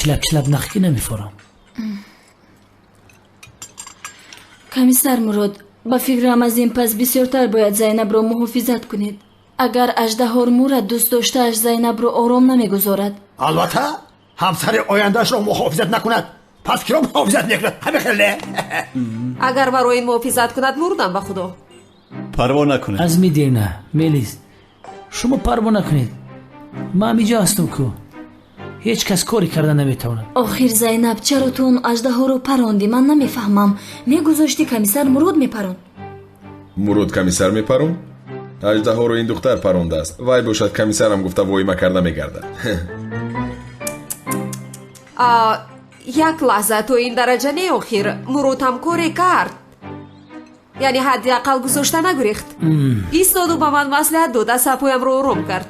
Чилап-чилап нахӣ ки намефорам. Комиссар Мурод, ба фикрам, аз ин пас бисёртар бояд Зайнабро муҳофизат кунед. Агар аждаҳор мурад, дӯст доштааш Зайнабро ором намегузорад. Албатта, ҳамсари ояндаашро муҳофизат накунад, пас киро муҳофизат мекунад? Ҳамин хеле. Агар маро ин муҳофизат кунад, мурдам, ба худо. Парво накунед. Аз мидена Мелис, шумо парво накунед, ман ҳамиҷо ҳастам ку, ҳеҷ кас коре карда наметавонад. Охир, Зайнаб, чаро ту он аждаҳоро парондӣ? Ман намефаҳмам. Мегузоштӣ, комиссар Мурод мепаронд. Мурод комиссар мепаронд? Аждаҳоро ин духтар парондааст. Вай бошад, комиссарам гуфта воима карда мегардад. Як лаҳза, то ин дараҷа не. Охир Мурод ҳам коре кард, яъне ҳадди ақал гузошта нагурехт, истоду ба ман маслиҳат дод, асабҳоямро ором кард.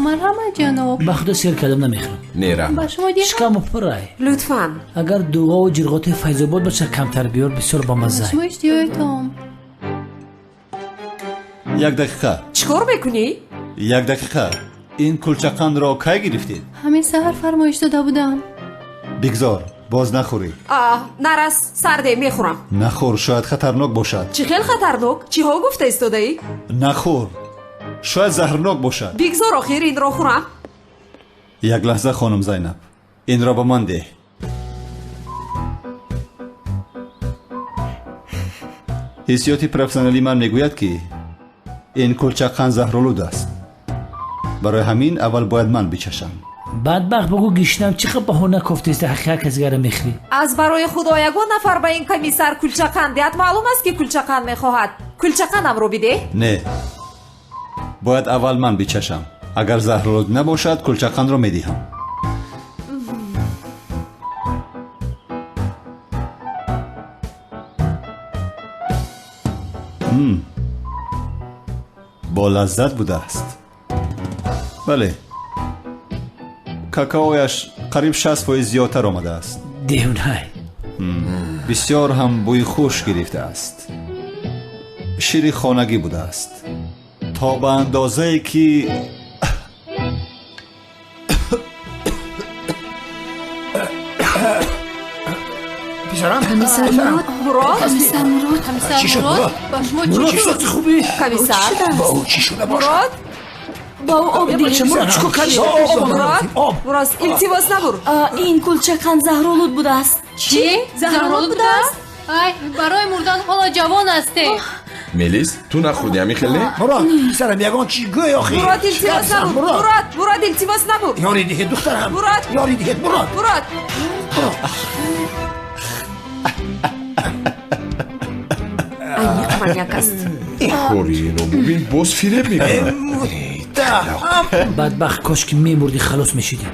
Марҳамат, ҷаноб. Ба худо, сер кардам, намехӯрам. Не, раҳмат. Ба шумо диҳам? Шикаму пурай. Лутфан. Агар дуғову ҷирғоти Файзобод боша, камтар биёр, бисёр бамазза. Шумо иштиҳоятон. Як дақиқа. Чӣ кор мекунӣ? Як дақиқа, ин кулчақандро кай гирифтед? Ҳамин саҳар фармоиш дода будам. Бигзор, боз нахӯрӣ. Нарас, сарде, мехӯрам. Нахӯр, шояд хатарнок бошад. Чӣ хел хатарнок? Чиҳо гуфта истодаӣ? Нахӯр, шояд заҳрнок бошад. Бигзор, охир инро хӯрам. Як лаҳза, хонум Зайнаб, инро ба ман деҳ. Ҳиссиёти профессионалии ман мегӯяд, ки ин кулчақанд заҳролуд аст. Барои ҳамин аввал бояд ман бичашам. Бадбахт, бугӯ, гишнам, чӣ қад баҳона кофтеста, ҳақиқат касигара мехӯрӣ. Аз барои худо, ягон нафар ба ин комиссар кулчақанд диҳад. Маълум аст, ки кулчақанд мехоҳад. Кулчақандамро бидеҳ. Не, бояд аввал ман бичашам. Агар заҳролуд набошад, кулчақандро медиҳам. Бо лаззат будааст. Бале, какаояш қариб 60% зиёдтар омадааст. Девнай. Бисёр ҳам бӯи хуш гирифтааст. Шири хонагӣ будааст, то ба андозае ки Писарам. Комиссар Мурод. Мурод. Комиссар Мурод. Комиссар Чӣ шуд, Мурод, Мурод? ба шумо Мурод, чӣ чӣ шуд? шуд? Хубӣ? Комиссар. Ба ӯ чӣ шуда бошад? Мурод. Ба ӯ об диҳед. Мурод, чӣ кор кардӣ? Мурод. Об. Мурод, илтимос, набур. Ин кулчақанд заҳролуд будааст. Чӣ, заҳролуд будааст? Ай, барои мурдан ҳоло ҷавон ҳастед. Мелис, ту нахӯрдӣ, ҳамин хел не? Мурод, писарам, ягон чӣ гӯй, охир. Мурод, илтимос, набур. Мурод. Мурод, Мурод, илтимос, набур. Ёрӣ диҳед, духтарам. Мурод. Ёрӣ диҳед, Мурод. Мурод. Аниқ маньяк аст. Кори ино бубин, боз фиреб мекунад. Бадбахт, кош ки мемурдӣ, халос мешидӣ.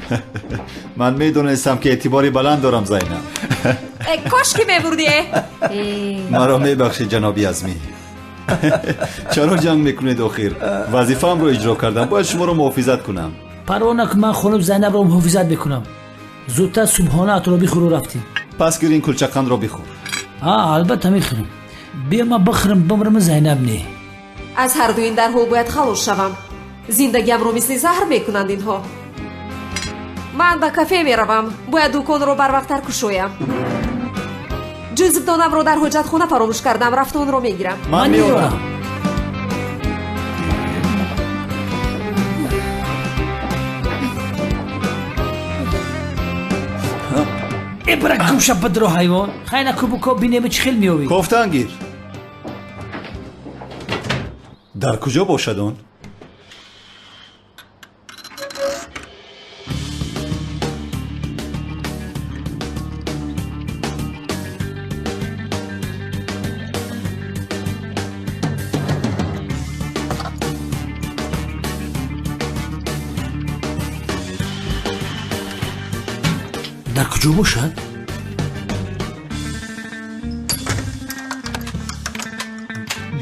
Ман медонистам, ки эътибори баланд дорам, Зайнаб. Э, кош ки мемурдӣ, э. Маро мебахшед, ҷаноби Азмӣ. Чаро ҷанг мекунед? Охир вазифаамро иҷро кардам, бояд шуморо муҳофизат кунам. Парво накун, ман хонум Зайнабро муҳофизат мекунам. Зудтар субҳонаатро бихӯру рафтем. Пас гир, ин кулчақандро бихӯр. А, албатта мехӯрам. Биё, ман бихӯрам, бимрам, Зайнаб не. Аз ҳарду ин дарҳол бояд халос шавам. Зиндагиамро мисли заҳр мекунанд инҳо. Ман ба кафе меравам, бояд дуконро барвақттар кушоям. Ҷузвдонамро дар ҳоҷатхона фаромӯш кардам, рафта онро мегирам. Ман меорам. Э, бира гумша, бидро, ҳайвон. Хайна кубуко бинем, чӣ хел меёвӣ. Кофтан гир, дар куҷо бошад он? Дар куҷо бошад?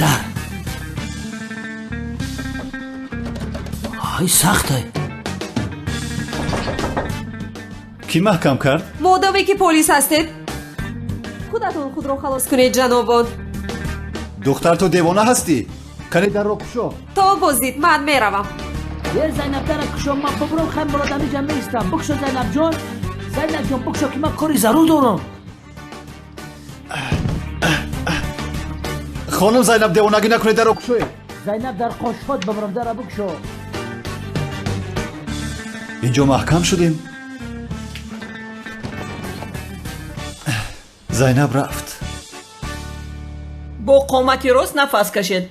Дар ай сахтай. Кӣ маҳкам кард? Модоме ки полис ҳастед, худатон худро халос кунед, ҷанобон. Духтар, ту девона ҳастӣ? Кане, дарро кушо. То боздид, ман меравам. Е Зайнаб, дара кушо, ман бубурам, хай Мурод ҳамиҷа меистам. Бикушо, Зайнаб ҷон. Зайнаб ҷон, бикушо, ки ман кори зарур дорам. Хонум Зайнаб, девонагӣ накунед, даро кушоед. Зайнаб, дар қошҳот бибурам, дара бикушо. Инҷо маҳкам шудем. Зайнаб рафт. Бо қомати рост нафас кашед,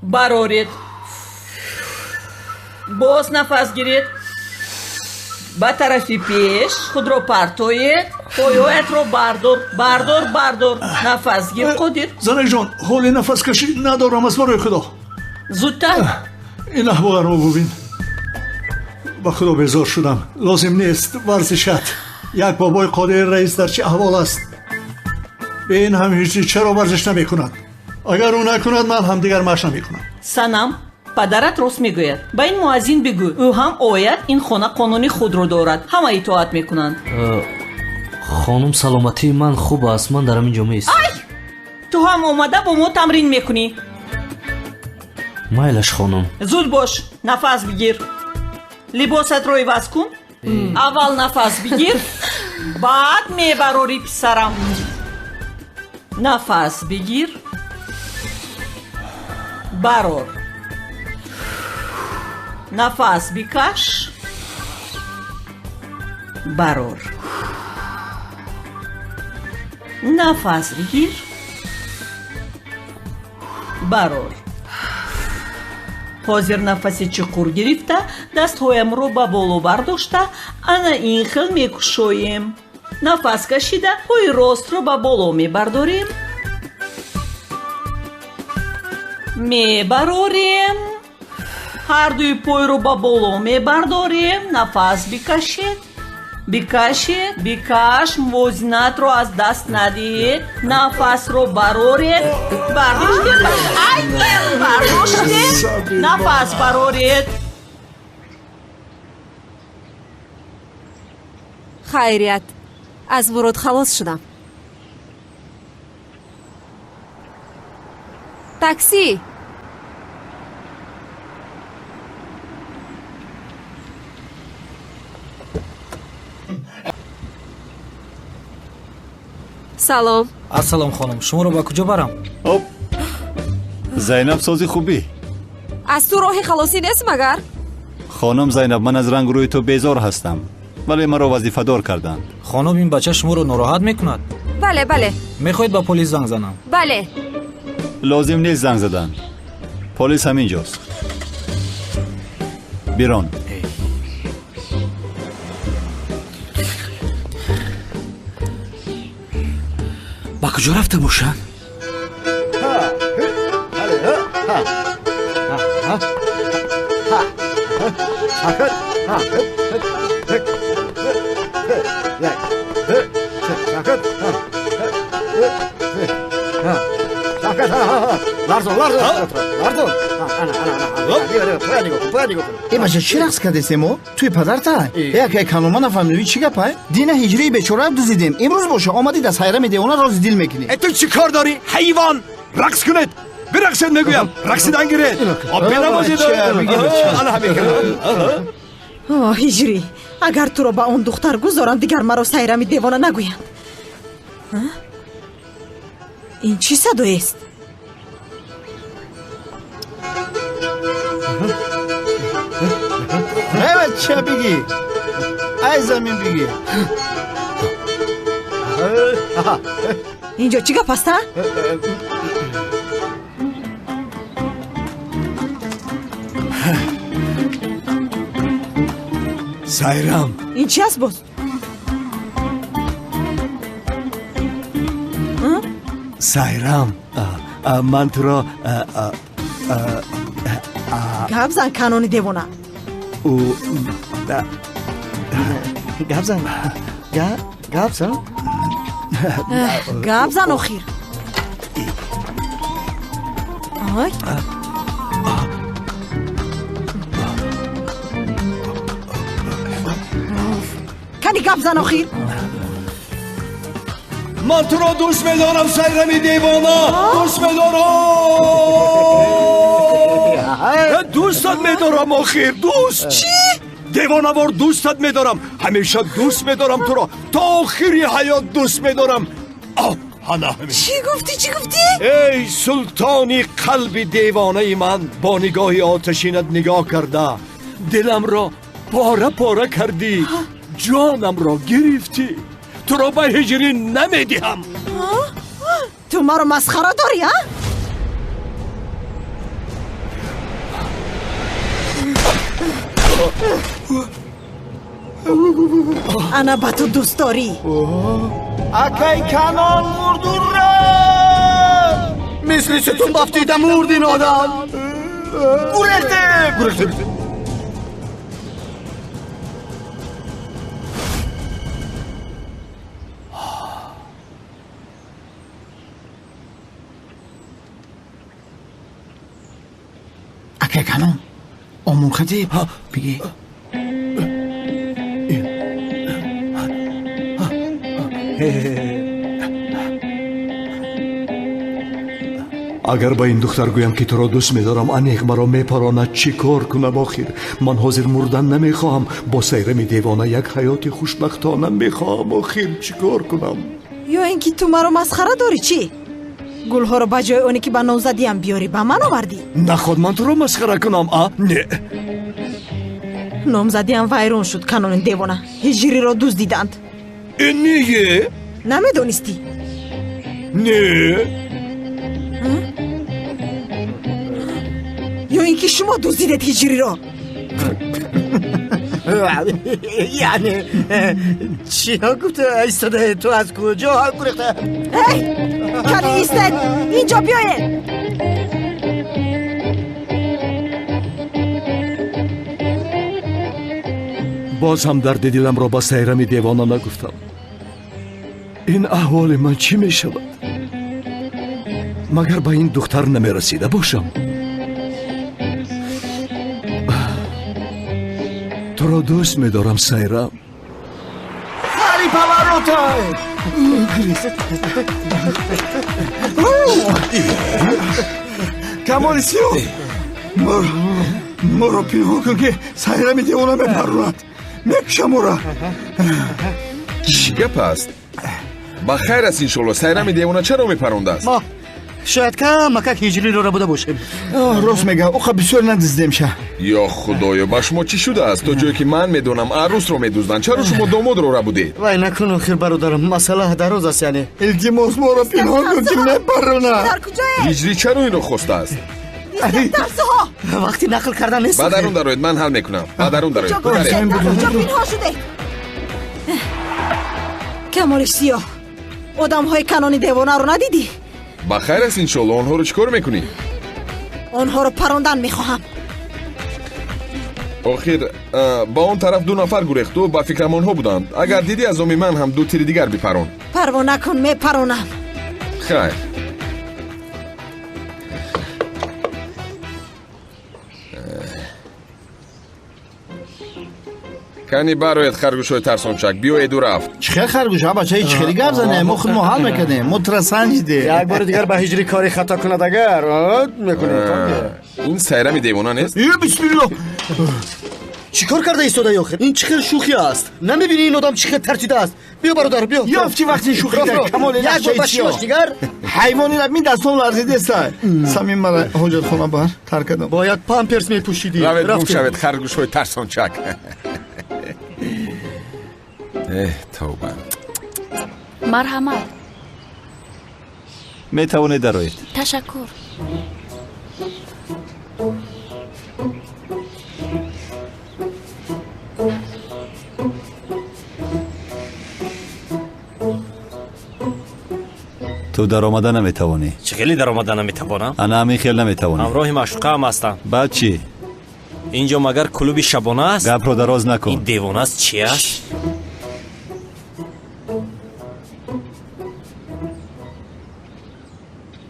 бароред, боз нафас гиред, ба тарафи пеш худро партоед, пойҳоятро бардор, бардор, бардор, нафас гир, Қодир. Занаҷон, ҳоли нафаскашӣ надорам, аз барои Худо. Зудтар. Ин аҳволаро бубин. Ба Худо, безор шудам. Лозим нест варзишат. Як бобои Қодири раис дар чӣ аҳвол аст. Бе ин ҳам ҳиҷрӣ чаро варзиш намекунад? Агар ӯ накунад, ман ҳам дигар машқ намекунам. Санам, падарат рост мегӯяд. Ба ин муаззин бигӯ, ӯ ҳам ояд. Ин хона қонуни худро дорад, ҳама итоат мекунанд. Хонум, саломатии ман хуб аст, ман дар ҳамин ҷо меистам. Ай, ту ҳам омада бо мо тамрин мекунӣ. Майлаш, хонум. Зуд бош, нафас бигир, либосатро иваз кун. Аввал нафас бигир, баъд мебарорӣ. Писарам, нафас бигир, барор, нафас бикаш, барор, нафас бигир, барор. Ҳозир нафаси чуқур гирифта, дастҳоямро ба боло бардошта, ана ин хел мекушоем. Нафас кашида, пои ростро ба боло мебардорем, мебарорем, ҳардуи пойро ба боло мебардорем. Нафас бикашед, бикашед, бикаш, мувозинатро аз даст надиҳед. Нафасро бароред. Бардоштед, ай, бардоштед, нафас бароред. Хайрият, аз Мурод халос шудам. Такси! Салом. Ассалом, хонум, шуморо ба куҷо барам? Оп, Зайнаб, сози, хубӣ? Аз ту роҳи халосӣ нест магар? Хонум Зайнаб, ман аз рангу рӯи ту безор ҳастам, вале маро вазифадор карданд. Хонум, ин бача шуморо нороҳат мекунад? Бале, бале. Мехоҳед ба полис занг занам? Бале. Лозим нест занг задан, полис ҳамин ҷост. Бирон. Ба куҷо рафта бошанд? Э, бача, чӣ рақс кардесемо? Туи падарта якай канома нафаҳмидӣ, чӣ гапай? Дина ҳиҷрии бечораро дузидем, имрӯз боша омадӣ да сайрами девона рози дил мекунӣ. Э, ту чӣ кор дорӣ, ҳайвон? Рақс кунед, бирақсед, мегӯям, рақсидан гиред, бенавозед. Ана ҳамин. О ҳиҷрӣ, агар туро ба он духтар гузорам, дигар маро сайрами девона нагӯянд. Ин чӣ садоест? Э, бача, бигӣ, ай замин бигӣ. Инҷо чӣ гап аст, а? Сайрам. Ин чи аст боз? Сайрам, ман туро Гап зан, канони девона. Гап зан, гап зан. Гап зан охир. Ай, кани гап зан охир. Ман туро дӯст медорам, Сайрами девона, дӯст медорам. Дӯстат медорам охир, дӯст. Чӣ? Девонавор дӯстат медорам, ҳамеша дӯст медорам туро, то охири ҳаёт дӯст медорам. Ана ҳамин. Чӣ гуфтӣ, чӣ гуфтӣ? Эй султони қалби девонаи ман, бо нигоҳи оташинат нигоҳ карда диламро пора пора кардӣ, ҷонамро гирифтӣ. Туро ба ҳиҷрӣ намедиҳам. Ту маро масхара дорӣ, а? Ана ба ту дӯст дорӣ. Акай Канон мурду рафт, мисли сутун бофтида мурд ин одам. Гурехтем, гурехтем. Акай Канон омурхатиб бигӣ. Агар ба ин духтар гӯям ки туро дӯст медорам, анеқ маро мепаронад. Чӣ кор кунам охир? Ман ҳозир мурдан намехоҳам. Бо Сайрами девона як ҳаёти хушбахтона мехоҳам. Охир чӣ кор кунам? Ё ин ки ту маро масхара дорӣ, чӣ? Гулҳоро ба ҷои оне ки ба номзадиам биёрӣ, ба ман овардӣ? Наход ман туро масхара кунам, а? Не. Номзадиам вайрон шуд, Канони девона. Ҳиҷриро дуздиданд. Не. Намедонистӣ? Не. Ё ин ки шумо дуздидед ҳиҷриро? Яъне чиҳо гуфта истода? Ту аз куҷо гурехта? Эй, кани истед, инҷо биёед. Боз ҳам дарди диламро ба Сайрами девона нагуфтам. Ин аҳволи ман чӣ мешавад? Магар ба ин духтар намерасида бошам? Туро дӯст медорам, Сайрам. Сари поворотай! Камоли сиёҳ, моро пинҳон кун, ки Сайрами девона мепарронад, мекушам ӯро. Чӣ гап аст? Ба хайр аст, иншолло. Сайрами девона чаро мепарондааст? Мо шояд камакак ҳиҷриро рабуда бошем. Рост мегӯям, оқа бисёр надиздемша. Ё худоё, ба шумо чӣ шудааст? То ҷое ки ман медонам, арӯсро медузданд. Чаро шумо домодро рабудед? Вай накун охир, бародарам, масъала дароз аст. Яъне илтимос, моро пинҳон кун, ки мепаронад. Ҳиҷрӣ чаро инро хостааст? Вақти нақл кардан нест. Ба дарун дароед, ман ҳал мекунам. Ба дарун дароед. Куҷо пинҳон шудед? Камоли сиёҳ, одамҳои Канони девонаро надидӣ? Ба хайр аст, иншолло. Онҳоро чӣ кор мекунӣ? Онҳоро парондан мехоҳам. Охир ба он тараф ду нафар гурехту, ба фикрам онҳо буданд. Агар дидӣ, аз оми ман ҳам ду тири дигар бипарон. Парво накун, мепаронам. Хайр. Кани бароед, харгӯшҳои тарсончак, биёеду рафт. Чӣ хел харгӯш, а бачаи чӣ хели гап занем? Мо худ мо ҳал мекардем, мо тура санҷидем. Як бори дигар ба ҳиҷрӣ кори хато кунад, агар мекунем. Ин Сайрами девона нест? Е, бисмиллоҳ! Чӣ кор карда истодаи охир? Ин чӣ хел шӯхӣ аст? Намебинӣ ин одам чӣ хел тарсидааст? Биё бародар, биё. Ёфти вақти шӯхӣ дар камоли лахшаи дигар. Ҳайвони лаб, мин дастом ларзидеста. Самим, мара ҳоҷатхона бар, тар кардам. Бояд памперс мепӯшидӣ. Равед, гум шавед, харгӯшҳои тарсончак. Эҳ, тавба. Марҳамат. Метавонед дароед. Ташаккур. Ту даромада наметавонӣ. Чӣ хеле даромада наметавонам? Ана ҳамин хел наметавонӣ. Ҳамроҳи маъшуқаам ҳастам. Баъд чӣ? Инҷо магар клуби шабона аст? Гапро дароз накун. Ин девонааст, чи аст?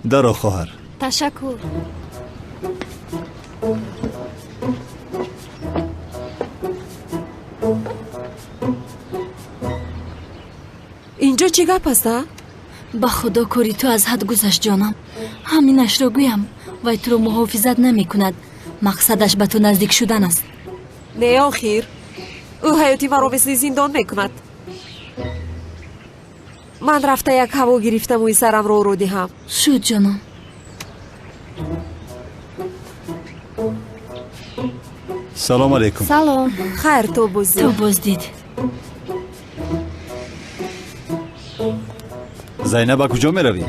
Даро, хоҳар. Ташаккур. Инҷо чӣ гап аст, а? Ба худо, кори ту аз ҳад гузашт, ҷонам. Ҳаминашро гӯям, вай туро муҳофизат намекунад. Мақсадаш ба ту наздик шудан аст. Не, охир, ӯ ҳаёти маро мисли зиндон мекунад. Ман рафта як ҳаво гирифта мӯи сарамро ӯро диҳам. Шуд, ҷоном. Салом алейкум. Салом. Хайр, то боздид. То боздид. Зайнаб, ба куҷо меравӣ?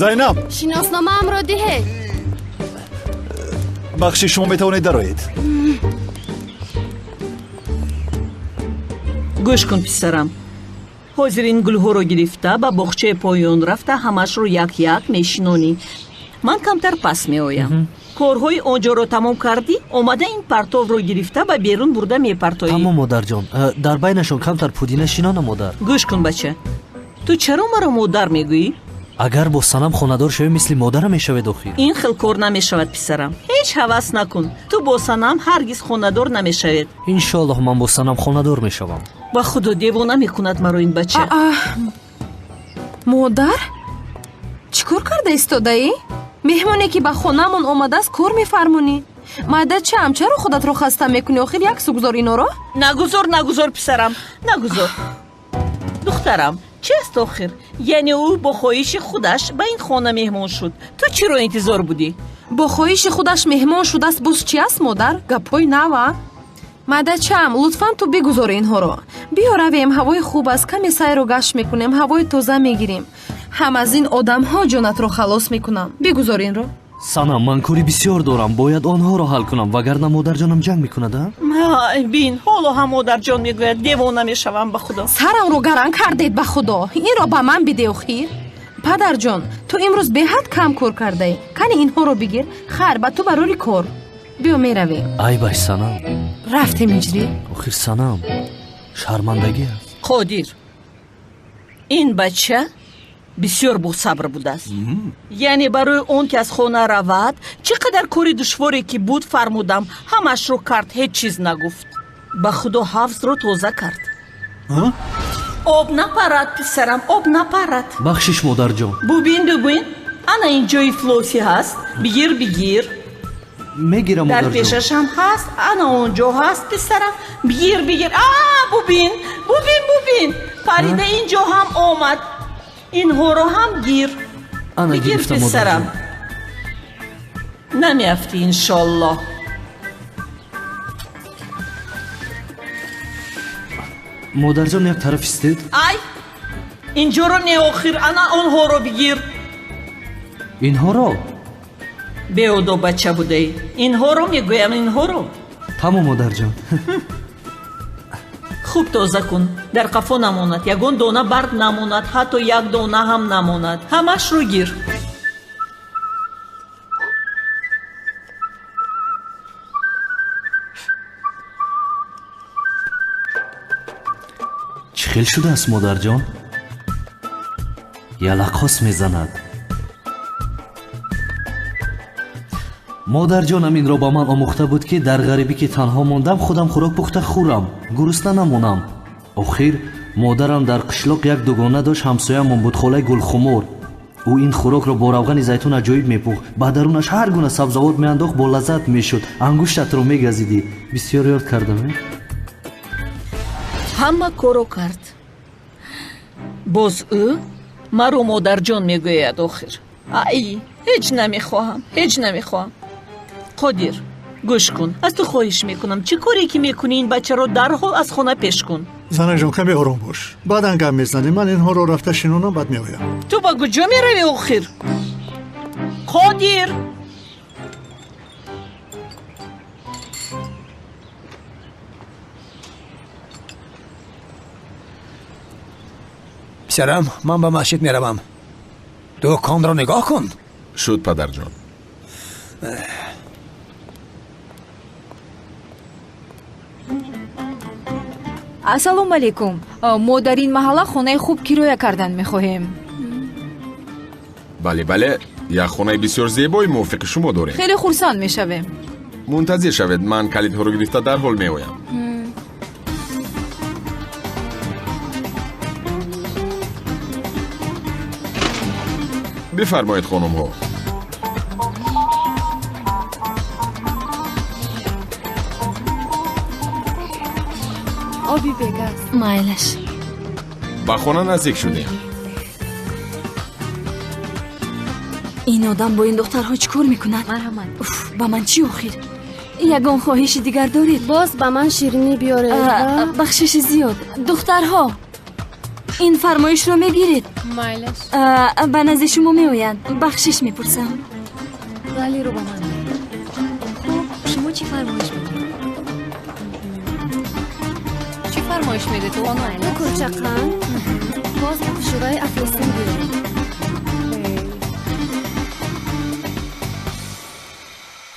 Зайнаб! Шиносномаамро диҳед. Бахши, шумо метавонед дароед. Гӯш кун, писарам, ҳозир ин гулҳоро гирифта ба боғчаи поён рафта, ҳамашро як як мешинонӣ. Ман камтар пас меоям. Корҳои он ҷоро тамом кардӣ, омада ин партовро гирифта ба берун бурда мепартоӣ. Тамом, модарҷон. Дар байнашон камтар пудина шинонам, модар. Гӯш кун, бача, ту чаро маро модар мегӯӣ? Агар бо Санам хонадор шавӣ, мисли модарам мешавед охир. Ин хел кор намешавад, писарам. Ҳеҷ ҳавас накун, ту бо Санам ҳаргиз хонадор намешавед. Иншоаллоҳ, ман бо Санам хонадор мешавам. Ба худо, девона мекунад маро ин бача. Модар, чӣ кор карда истодаӣ? Меҳмоне ки ба хонаамон омадааст, кор мефармонӣ. Майдачаам, чаро худатро хаста мекунӣ? Охир як су гузор иноро. Нагузор, нагузор, писарам, нагузор. Духтарам, чи аст охир? Яъне ӯ бо хоҳиши худаш ба ин хона меҳмон шуд. Ту чиро интизор будӣ? Бо хоҳиши худаш меҳмон шудааст, боз чи аст, модар? Гапҳои нава. Майдачаам, лутфан ту бигузор инҳоро. Биё равем, ҳавои хуб аст, каме сайру гашт мекунем, ҳавои тоза мегирем. Ҳам аз ин одамҳо ҷонатро халос мекунам. Бигузор инро. Санам, ман кори бисёр дорам, бояд онҳоро ҳал кунам, вагарна модарҷонам ҷанг мекунад. Бин, ҳоло ҳам модарҷон мегӯяд, девона мешавам, ба худо. Сарамро гаран кардед, ба худо. Инро ба ман биде охир. Падарҷон, ту имрӯз беҳад кам кор кардаӣ. Кани инҳоро бигир. Хайр, ба ту барори кор. Биё, меравем. Ай бай, Санам. Рафтем, Иҷрӣ. Охир, Санам, шармандагӣ аст. Қодир, ин бача бисёр босабр будааст. Яъне барои он ки аз хона равад, чӣ қадар кори душворе ки буд, фармудам, ҳамашро кард, ҳеҷ чиз нагуфт. Ба худо, ҳавзро тоза кард. Об напарад, писарам, об напарад. Бахшиш, модарҷон. Бубин, бубин, ана ин ҷои флоси ҳаст, бигир, бигир. Мегирам. Дар пешашам ҳаст, ана он ҷо ҳаст, писарам, бигир, бигир. А, бубин, бубин, бубин, парида ин ҷо ҳам омад. Инҳоро ҳам гир. Бигир, писарам, намеафтӣ, иншоллоҳ. Модарҷон, як тараф истед. Ай, инҷоро не, охир, ана онҳоро бигир. Инҳоро? Беодоб бача будаӣ. Инҳоро мегӯям, инҳоро. Тамом, модарҷон. Хуб тоза кун, дар қафо намонад, ягон дона барг намонад, ҳатто як дона ҳам намонад. Ҳамашро гир. Чӣ хел шудааст, модарҷон? Ялақос мезанад. Модарҷонам инро ба ман омӯхта буд, ки дар ғарибӣ ки танҳо мондам, худам хӯрок пухта хӯрам, гурусна намонам. Охир модарам дар қишлоқ як дугона дошт, ҳамсоямон буд, холаи Гулхумор. Ӯ ин хӯрокро бо равғани зайтун аҷоиб мепухт, ба дарунаш ҳар гуна сабзавот меандохт, бо лаззат мешуд, ангуштатро мегазидӣ. Бисёр ёд кардам. Ҳама корро кард, боз ӯ маро модарҷон мегӯяд охир. Ай, ҳеҷ намехоҳам, ҳеҷ намехоҳам. Қодир, гӯш кун, аз ту хоҳиш мекунам, чӣ коре ки мекунӣ, ин бачаро дарҳол аз хона пеш кун. Занаҷон, каме ором бош, баъдан гап мезанем. Ман инҳоро рафта шинонам, баъд меоям. Ту ба куҷо меравӣ охир? Қодир! Писарам, ман ба масҷид меравам, дуконро нигоҳ кун. Шуд, падарҷон. Ассалому алайкум. Мо дар ин маҳалла хонаи хуб кироя кардан мехоҳем. Бале, бале, як хонаи бисёр зебои мувофиқи шумо дорем. Хеле хурсанд мешавем. Мунтазир шавед, ман калидҳоро гирифта дарҳол меоям. Бифармоед, хонумҳо. Оби бегаз. Майлаш. Ба хона наздик шудем. Ин одам бо ин духтарҳо чӣ кор мекунад? Марҳамат. Уф, ба ман чӣ охир? Ягон хоҳиши дигар доред? Боз ба ман ширинӣ биёред. Бахшиши зиёд. Духтарҳо, ин фармоишро мегиред? Майлаш. Ба назди шумо меоянд. Бахшиш мепурсам. Лалиро ба ман диҳед. Хуб, шумо чӣ фармоиш медиҳед? Чӣ фармоиш медиҳед? Ду кулча қанд, боз шӯраи афлесун биёред.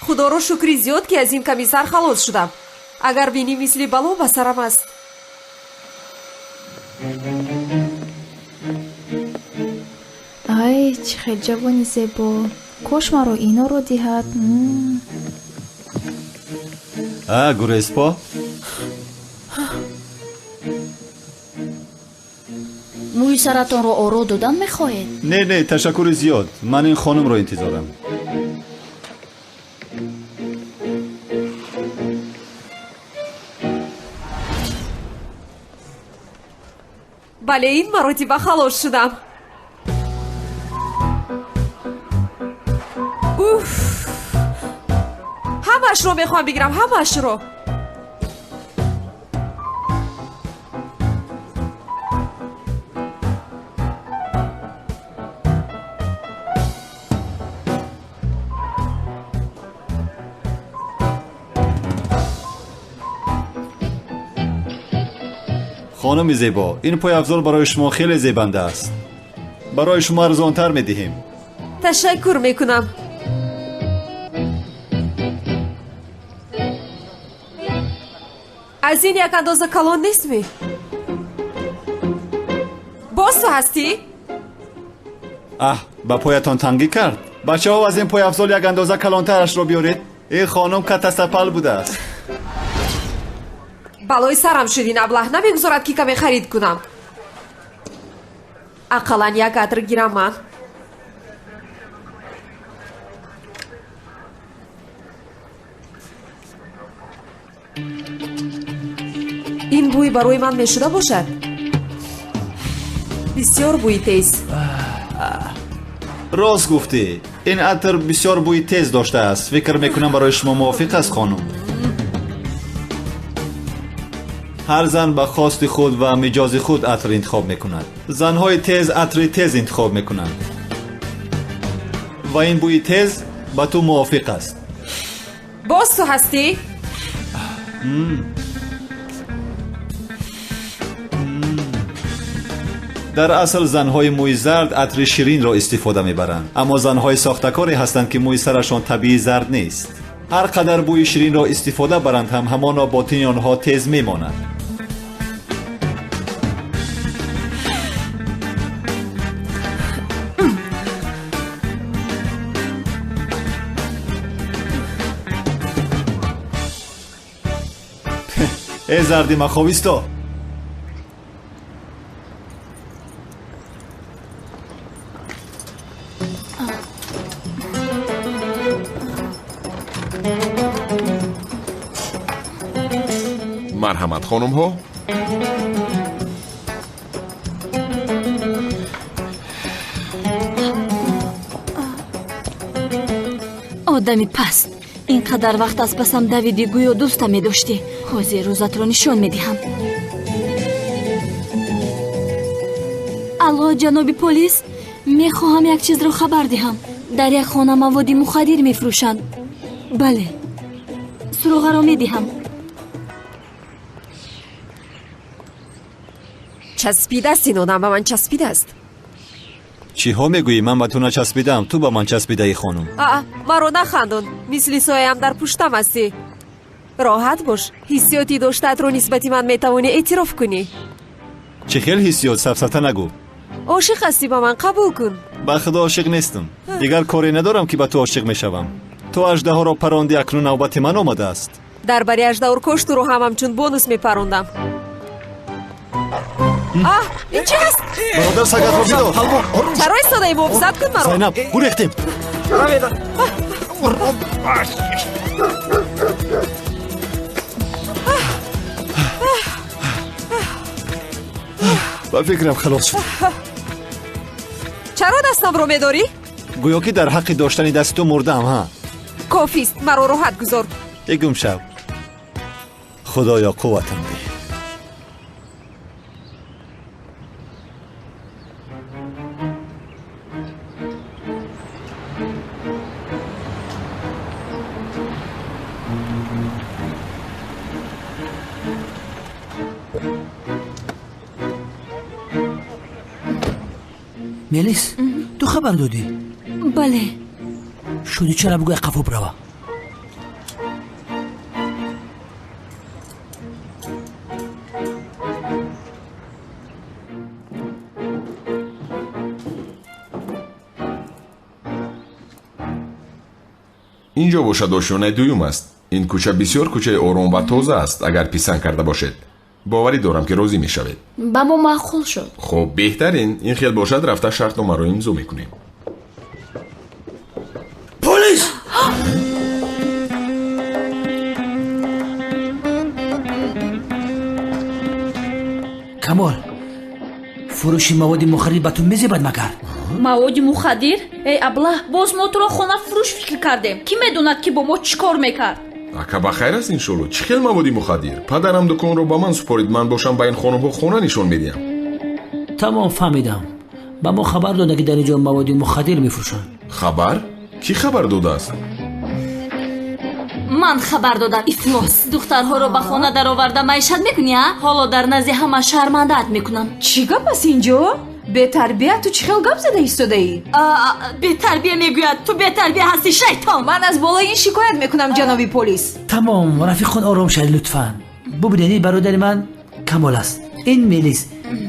Худоро шукри зиёд, ки аз ин комиссар халос шудам. Агар бинӣ, мисли бало ба сарам аст. Ай, чӣ хел ҷавони зебо! Кош маро иноро диҳад. А, гуреспо? Мӯи саратонро оро додан мехоҳед? Не, не, ташаккури зиёд. Ман ин хонумро интизорам. Бале, ин маротиба халос шудам. Уф, ҳамаашро мехоҳам бигирам, ҳамаашро. Хонуми зебо, ин пойафзол барои шумо хеле зебанда аст. Барои шумо арзонтар медиҳем. Ташаккур мекунам. Аз ин як андоза калон нестми? Боз ту ҳастӣ? Аҳ, ба поятон тангӣ кард. Бачаҳо, аз ин пойафзол як андоза калонтарашро биёред. Ин хонум катасапал будааст. Балои сарам шуд, ин аблаҳ намегузорад, ки каме харид кунам. Ақаллан як атр гирам ман. Ин бӯй барои ман мешуда бошад? Бисёр бӯи тез. Рост гуфтӣ, ин атр бисёр бӯи тез доштааст. Фикр мекунам, барои шумо мувофиқ аст, хонум. Ҳар зан ба хости худ ва миҷози худ атр интихоб мекунад. Занҳои тез атри тез интихоб мекунанд ва ин бӯи тез ба ту мувофиқ аст. Боз ту ҳастӣ? Дар асл занҳои мӯи зард атри ширинро истифода мебаранд, аммо занҳои сохтакоре ҳастанд, ки мӯи сарашон табиӣ зард нест. Ҳар қадар бӯи ширинро истифода баранд ҳам, ҳамоно ботини онҳо тез мемонад. Э, зарди маховисто! Марҳамат, хонумҳо. Одами паст, ин қадар вақт аз пасам давидӣ, гӯё дӯста медоштӣ. Ҳозир рӯзатро нишон медиҳам. Алло, ҷаноби полис, мехоҳам як чизро хабар диҳам. Дар як хона маводи мухаддир мефурӯшанд. Бале, суроғаро медиҳам. Часпидааст ин одам, ба ман часпидааст. Чиҳо мегӯӣ? Ман ба ту начаспидаам, ту ба ман часпидаӣ, хонум. Аа, маро нахандон, мисли сояам дар пуштам ҳастӣ. Роҳат бош, ҳиссиёти доштаатро нисбати ман метавонӣ эътироф кунӣ. Чӣ хел ҳиссиёт? Сафсата нагӯ. Ошиқ ҳастӣ ба ман, қабул кун. Ба худо ошиқ нестам. Дигар коре надорам, ки ба ту ошиқ мешавам. Ту аждаҳоро паронди, акнун навбати ман омадааст. Дар бари аждаҳоркош туро ҳам ҳамчун бонус мепарондам. Аҳ, ин чи аст? Бародар, сагатро бидор. Чаро истодаи? Муҳофизат кун маро. Зайнаб, гурехтем. Ба фикрам халос шуд. Чаро дастамро медорӣ? Гӯё ки дар ҳаққи доштани дасти ту мурдаам, ҳа? Кофист, маро роҳат гузор. Э гум шав. Худоё, қувватам деҳ. Мелис, ту хабар додӣ? Бале. Шуди чара бугӯй қафо бирава. Инҷо бошад ошёнаи дуюм аст. Ин кӯча бисёр кӯчаи ором ва тоза аст, агар писанд карда бошед. Боварӣ дорам, ки розӣ мешавед. Ба мо маъқул шуд. Хуб, беҳтарин. Ин хел бошад, рафта шартномаро имзо мекунем. Полис! Камол, фурӯши маводи мухаддир ба ту мезебад магар? Маводи мухаддир? Эй аблаҳ, боз мо туро хонафурӯш фикр кардем. Кӣ медонад, ки бо мо чӣ кор мекард? Ака, ба хайр аст иншолло. Чӣ хел маводи мухаддир? Падарам дуконро ба ман супорид, ман бошам ба ин хонумҳо хона нишон медиҳам. Тамом, фаҳмидам. Ба мо хабар дода, ки дар ин ҷо маводи мухаддир мефурӯшанд. Хабар? Кӣ хабар додааст? Ман хабар додам, ифлос. Духтарҳоро ба хона дароварда маишат мекунӣ, а? Ҳоло дар назди ҳама шармандаат мекунам. Чӣ гап аст инҷо? Бетарбия, ту чӣ хел гап зада истодаӣ? Бетарбия мегӯяд, ту бетарбия ҳастӣ, шайтон. Ман аз болои ин шикоят мекунам, ҷаноби полис. Тамом, рафиқон, ором шавед лутфан. Бубинед, ин бародари ман Камол аст. Ин Мелис.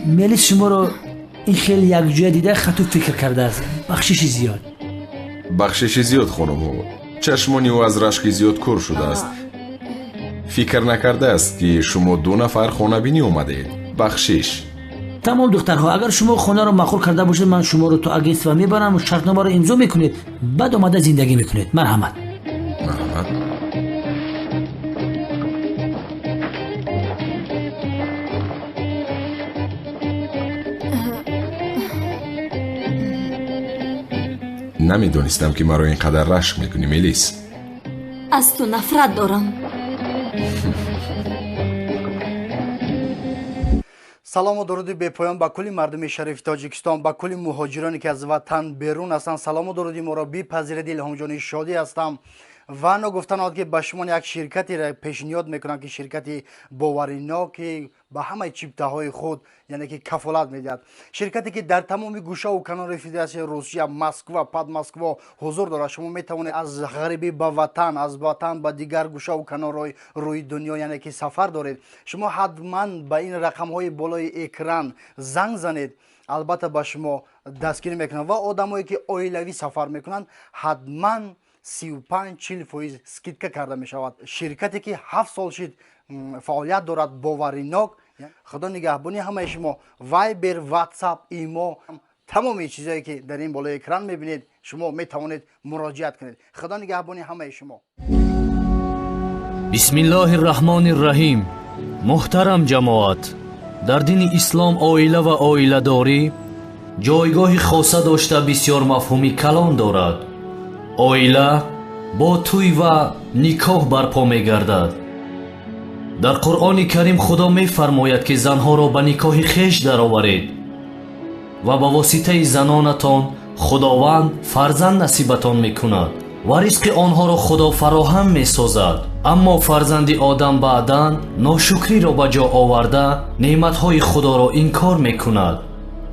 Мелис шуморо ин хел якҷоя дида хату фикр кардааст. Бахшиши зиёд. Бахшиши зиёд, хонумҳо. Чашмони ӯ аз рашки зиёд кур шудааст. Фикр накардааст, ки шумо ду нафар хонабинӣ омадаед. Бахшиш. Тамом, духтарҳо, агар шумо хонаро маъқул карда бошед, ман шуморо то агентство мебарам, шартномаро имзо мекунед, баъд омада зиндагӣ мекунед. Марҳамат. Марҳамат. Намедонистам, ки маро ин қадар рашк мекунӣ, Мелис. Аз ту нафрат дорам. Салому дуруди бепоён ба кулли мардуми шарифи Тоҷикистон, ба кулли муҳоҷироне, ки аз ватан берун ҳастанд. Салому дуруди моро бипазиред. Илҳомҷони шодӣ ҳастам ва ногуфтан ки ба шумо як ширкатеро пешниҳод мекунам, ки ширкати боваринок, ки ба ҳамаи чиптаҳои худ, яъне ки кафолат медиҳад. Ширкате, ки дар тамоми гӯшаву канори Федератсияи Русия, Москва, Подмосква ҳузур дорад. Шумо метавонед аз ғарибӣ ба ватан, аз ватан ба дигар гӯшаву канорҳои рӯи дунё, яъне ки сафар доред. Шумо ҳатман ба ин рақамҳои болои экран занг занед, албатта ба шумо дастгирӣ мекунанд. Ва одамое, ки оилавӣ сафар мекунанд, ҳатман 35-40% скидка карда мешавад. Ширкате, ки 7 сол шид фаъолият дорад, боваринок. Худо нигаҳбони ҳамаи шумо. Вайбер, Ватсап, Имо, тамоми чизое, ки дар ин болои экран мебинед, шумо метавонед муроҷиат кунед. Худо нигаҳбони ҳамаи шумо. Бисмиллоҳи рраҳмони рраҳим. Муҳтарам ҷамоат, дар дини ислом оила ва оиладорӣ ҷойгоҳи хоса дошта бисёр мафҳуми калон дорад. Оила бо тӯй ва никоҳ барпо мегардад. Дар Қуръони Карим Худо мефармояд, ки занҳоро ба никоҳи хеш дароваред ва ба воситаи занонатон Худованд фарзанд насибатон мекунад ва ризқи онҳоро Худо фароҳам месозад. Аммо фарзанди одам баъдан ношукриро ба ҷо оварда неъматҳои Худоро инкор мекунад.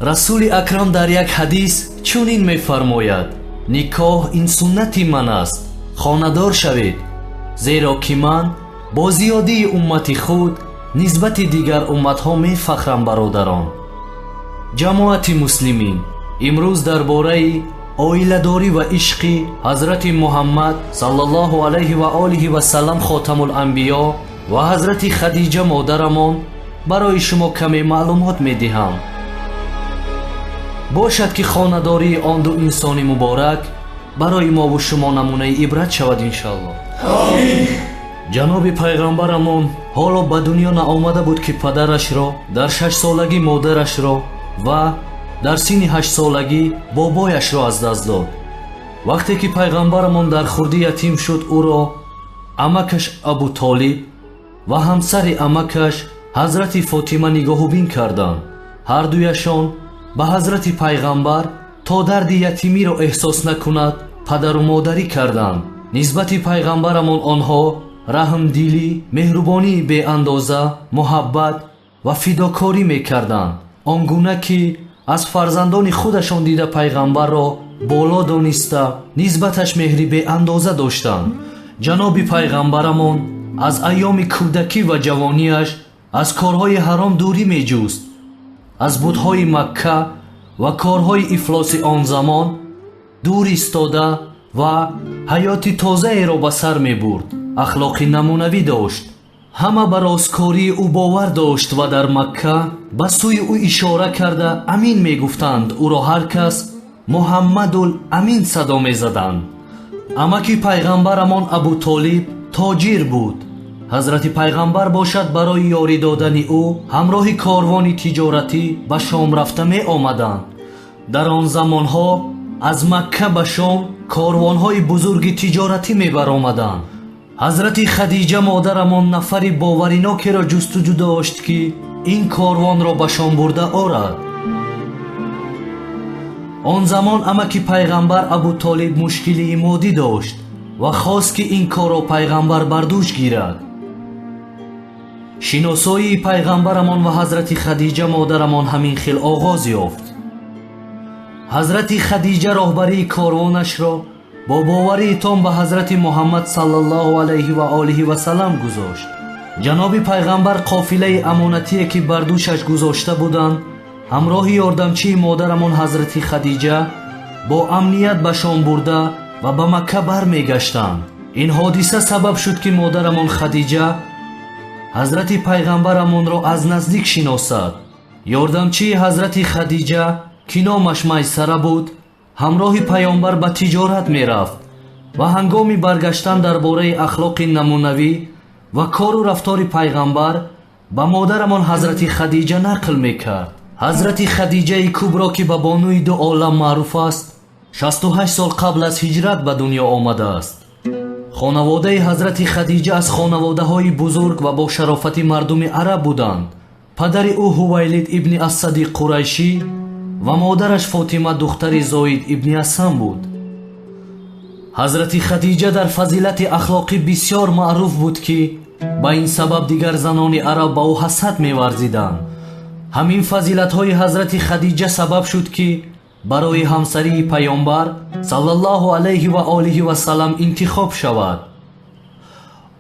Расули Акрам дар як ҳадис чунин мефармояд: никоҳ ин суннати ман аст, хонадор шавед, зеро ки ман бо зиёдии уммати худ нисбати дигар умматҳо мефахрам. Бародарон, ҷамоати муслимин, имрӯз дар бораи оиладорӣ ва ишқи ҳазрати Муҳаммад саллаллоҳу алайҳи ва олиҳи васаллам хотамуланбиё ва ҳазрати Хадиҷа модарамон барои шумо каме маълумот медиҳам. Бошад, ки хонадории он ду инсони муборак барои мову шумо намунаи ибрат шавад, иншаллоҳ. Омин. Ҷаноби пайғамбарамон ҳоло ба дунё наомада буд, ки падарашро дар 6-солагӣ, модарашро ва дар синни 8-солагӣ бобояшро аз даст дод. Вақте ки пайғамбарамон дар хурдӣ ятим шуд, ӯро амакаш Абутолиб ва ҳамсари амакаш ҳазрати Фотима нигоҳубин карданд. Ҳардуяшон ба ҳазрати пайғамбар то дарди ятимиро эҳсос накунад падару модарӣ карданд. Нисбати пайғамбарамон онҳо раҳмдилӣ, меҳрубонии беандоза, муҳаббат ва фидокорӣ мекарданд, он гуна ки аз фарзандони худашон дида пайғамбарро боло дониста нисбаташ меҳри беандоза доштанд. Ҷаноби пайғамбарамон аз айёми кӯдакӣ ва ҷавониаш аз корҳои ҳаром дурӣ меҷуст. Аз бутҳои Макка ва корҳои ифлоси он замон дур истода ва ҳаёти тозаеро ба сар мебурд. Ахлоқи намунавӣ дошт. Ҳама ба росткории ӯ бовар дошт ва дар Макка ба сӯи ӯ ишора карда амин мегуфтанд. Ӯро ҳар кас Муҳаммадул Амин садо мезаданд. Амаки пайғамбарамон Абутолиб тоҷир буд. Ҳазрати пайғамбар бошад барои ёрӣ додани ӯ ҳамроҳи корвони тиҷоратӣ ба Шом рафта меомаданд. Дар он замонҳо аз Макка ба Шом корвонҳои бузурги тиҷоратӣ мебаромаданд. Ҳазрати Хадиҷа модарамон нафари боваринокеро ҷустуҷӯ дошт, ки ин корвонро ба Шом бурда орад. Он замон амаки пайғамбар Абутолиб мушкилии моддӣ дошт ва хост, ки ин корро пайғамбар бар дӯш гирад. Шиносоии пайғамбарамон ва ҳазрати Хадиҷа модарамон ҳамин хел оғоз ёфт. Ҳазрати Хадиҷа роҳбарии корвонашро бо боварии том ба ҳазрати Муҳаммад саллаллоҳу алайҳи ва олиҳи васаллам гузошт. Ҷаноби пайғамбар қофилаи амонатие, ки бар дӯшаш гузошта буданд, ҳамроҳи ёрдамчии модарамон ҳазрати Хадиҷа бо амният ба Шом бурда ва ба Макка бармегаштанд. Ин ҳодиса сабаб шуд, ки модарамон Хадиҷа ҳазрати пайғамбарамонро аз наздик шиносад. Ёрдамчии ҳазрати Хадиҷа, ки номаш Майсара буд, ҳамроҳи паёмбар ба тиҷорат мерафт ва ҳангоми баргаштан дар бораи ахлоқи намунавӣ ва кору рафтори пайғамбар ба модарамон ҳазрати Хадиҷа нақл мекард. Ҳазрати Хадиҷаи Кубро, ки ба бонуи ду олам маъруф аст, 68 сол қабл аз ҳиҷрат ба дунё омадааст. Хонаводаи ҳазрати Хадиҷа аз хонаводаҳои бузург ва бо шарофати мардуми араб буданд. Падари ӯ Ҳувайлид ибни Асади Қурайшӣ ва модараш Фотима духтари Зоид ибни Асам буд. Ҳазрати Хадиҷа дар фазилати ахлоқӣ бисёр маъруф буд, ки ба ин сабаб дигар занони араб ба ӯ ҳасад меварзиданд. Ҳамин фазилатҳои ҳазрати Хадиҷа сабаб шуд, ки барои ҳамсарии паёмбар саллаллоҳу алайҳи ва олиҳи васаллам интихоб шавад.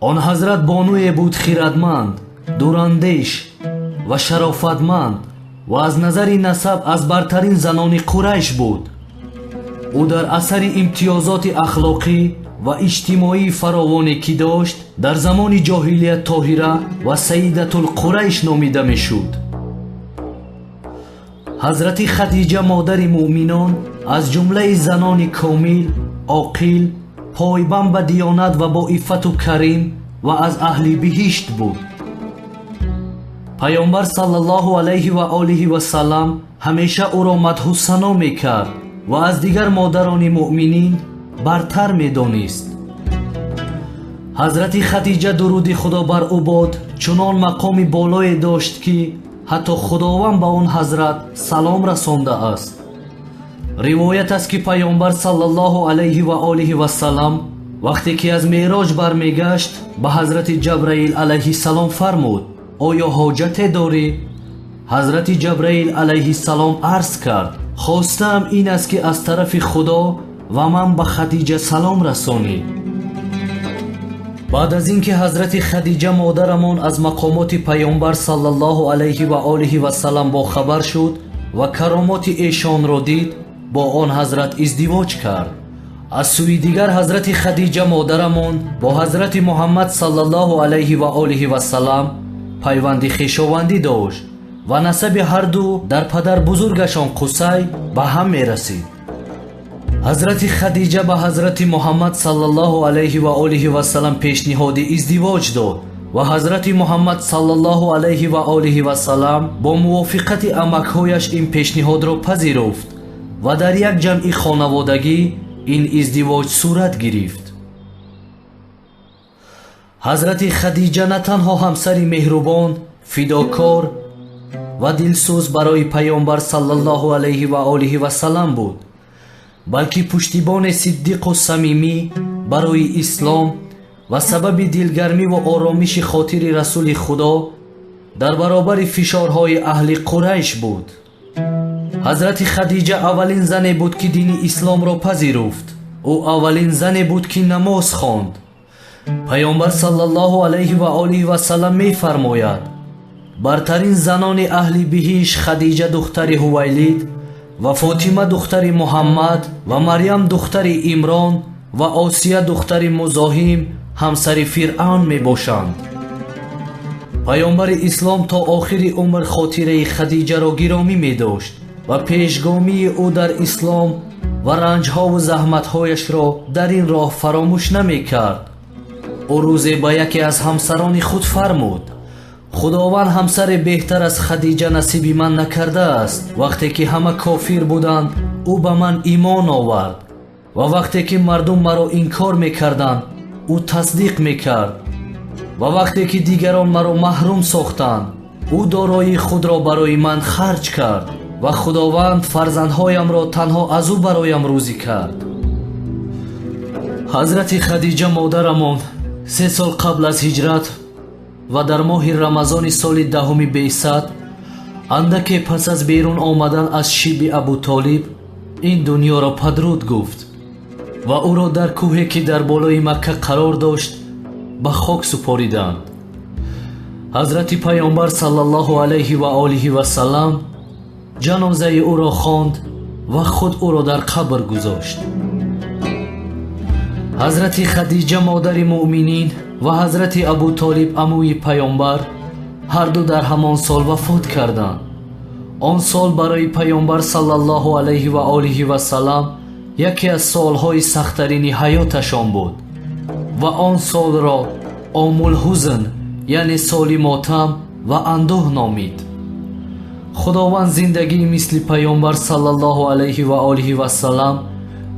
Он ҳазрат бонуе буд хирадманд, дурандеш ва шарофатманд ва аз назари насаб аз бартарин занони Қурайш буд. Ӯ дар асари имтиёзоти ахлоқӣ ва иҷтимоии фаровоне, ки дошт, дар замони ҷоҳилият Тоҳира ва Саидатулқурайш номида мешуд. Ҳазрати Хадиҷа модари муъминон аз ҷумлаи занони комил, оқил, пойбанд ба диёнат ва бо иффату карим ва аз аҳли биҳишт буд. Паёмбар саллаллоҳу алайҳи ва олиҳи васаллам ҳамеша ӯро мадҳу сано мекард ва аз дигар модарони муъминин бартар медонист. Ҳазрати Хадиҷа, дуруди Худо бар ӯ бод, чунон мақоми болое дошт, ки ҳатто Худованд ба он ҳазрат салом расондааст. Ривоят аст, ки паёмбар саллаллоҳу алайҳи ва олиҳи васаллам вақте ки аз меъроҷ бармегашт, ба ҳазрати Ҷабраил алайҳиссалом фармуд: оё ҳоҷате дорӣ? Ҳазрати Ҷабраил алайҳиссалом арз кард: хостаам ин аст, ки аз тарафи Худо ва ман ба Хадиҷа салом расонӣ. Баъд аз ин ки ҳазрати Хадиҷа модарамон аз мақомоти паёмбар саллаллоҳу алайҳи ва олиҳи васаллам бохабар шуд ва каромоти эшонро дид, бо он ҳазрат издивоҷ кард. Аз сӯи дигар ҳазрати Хадиҷа модарамон бо ҳазрати Муҳаммад саллаллоҳу алайҳи ва олиҳи васаллам пайванди хешовандӣ дошт ва насаби ҳарду дар падарбузургашон Қусай ба ҳам мерасид. Ҳазрати Хадиҷа ба ҳазрати Муҳаммад саллаллоҳу алайҳи ва олиҳи васалам пешниҳоди издивоҷ дод ва ҳазрати Муҳаммад саллаллоҳу алайҳи ва олиҳи васалам бо мувофиқати амакҳояш ин пешниҳодро пазируфт ва дар як ҷамъи хонаводагӣ ин издивоҷ сурат гирифт. Ҳазрати Хадиҷа на танҳо ҳамсари меҳрубон, фидокор ва дилсӯз барои Паёмбар саллаллоҳу алайҳи ва олиҳи васалам буд, балки пуштибони сиддиқу самимӣ барои ислом ва сабаби дилгармӣ ва оромиши хотири Расули Худо дар баробари фишорҳои аҳли Қурайш буд. Ҳазрати Хадиҷа аввалин зане буд, ки дини исломро пазируфт. Ӯ аввалин зане буд, ки намоз хонд. Паёмбар саллаллоҳу алайҳи ва олиҳи васалам мефармояд: бартарин занони аҳли биҳишт Хадиҷа духтари Ҳувайлид ва Фотима духтари Муҳаммад ва Марьям духтари Имрон ва Осия духтари Музоҳим ҳамсари Фиръавн мебошанд. Паёмбари ислом то охири умр хотираи Хадиҷаро гиромӣ медошт ва пешгомии ӯ дар ислом ва ранҷҳову заҳматҳояшро дар ин роҳ фаромӯш намекард. Ӯ рӯзе ба яке аз ҳамсарони худ фармуд: Худованд ҳамсаре беҳтар аз Хадиҷа насиби ман накардааст. Вақте ки ҳама кофир буданд, ӯ ба ман имон овард ва вақте ки мардум маро инкор мекарданд, ӯ тасдиқ мекард ва вақте ки дигарон маро маҳрум сохтанд, ӯ дороии худро барои ман харҷ кард ва Худованд фарзандҳоямро танҳо аз ӯ бароям рӯзӣ кард. Ҳазрати Хадиҷа модарамон 3 сол қабл аз ҳиҷрат ва дар моҳи Рамазони соли 10 беъсат, андаке пас аз берун омадан аз шиби Абутолиб, ин дунёро падруд гуфт ва ӯро дар кӯҳе, ки дар болои Макка қарор дошт, ба хок супориданд. Ҳазрати Паёмбар саллаллоҳу алайҳи ва олиҳи васалам ҷанозаи ӯро хонд ва худ ӯро дар қабр гузошт. Ҳазрати Хадиҷа модари муъминин ва ҳазрати Абутолиб амӯи Паёмбар ҳарду дар ҳамон сол вафот карданд. Он сол барои Паёмбар саллаллоҳу алайҳи ва олиҳи васалам яке аз солҳои сахттарини ҳаёташон буд ва он солро Омулҳузн, яъне соли мотам ва андӯҳ номид. Худованд зиндагии мисли Паёмбар саллаллоҳу алайҳи ва олиҳи васалам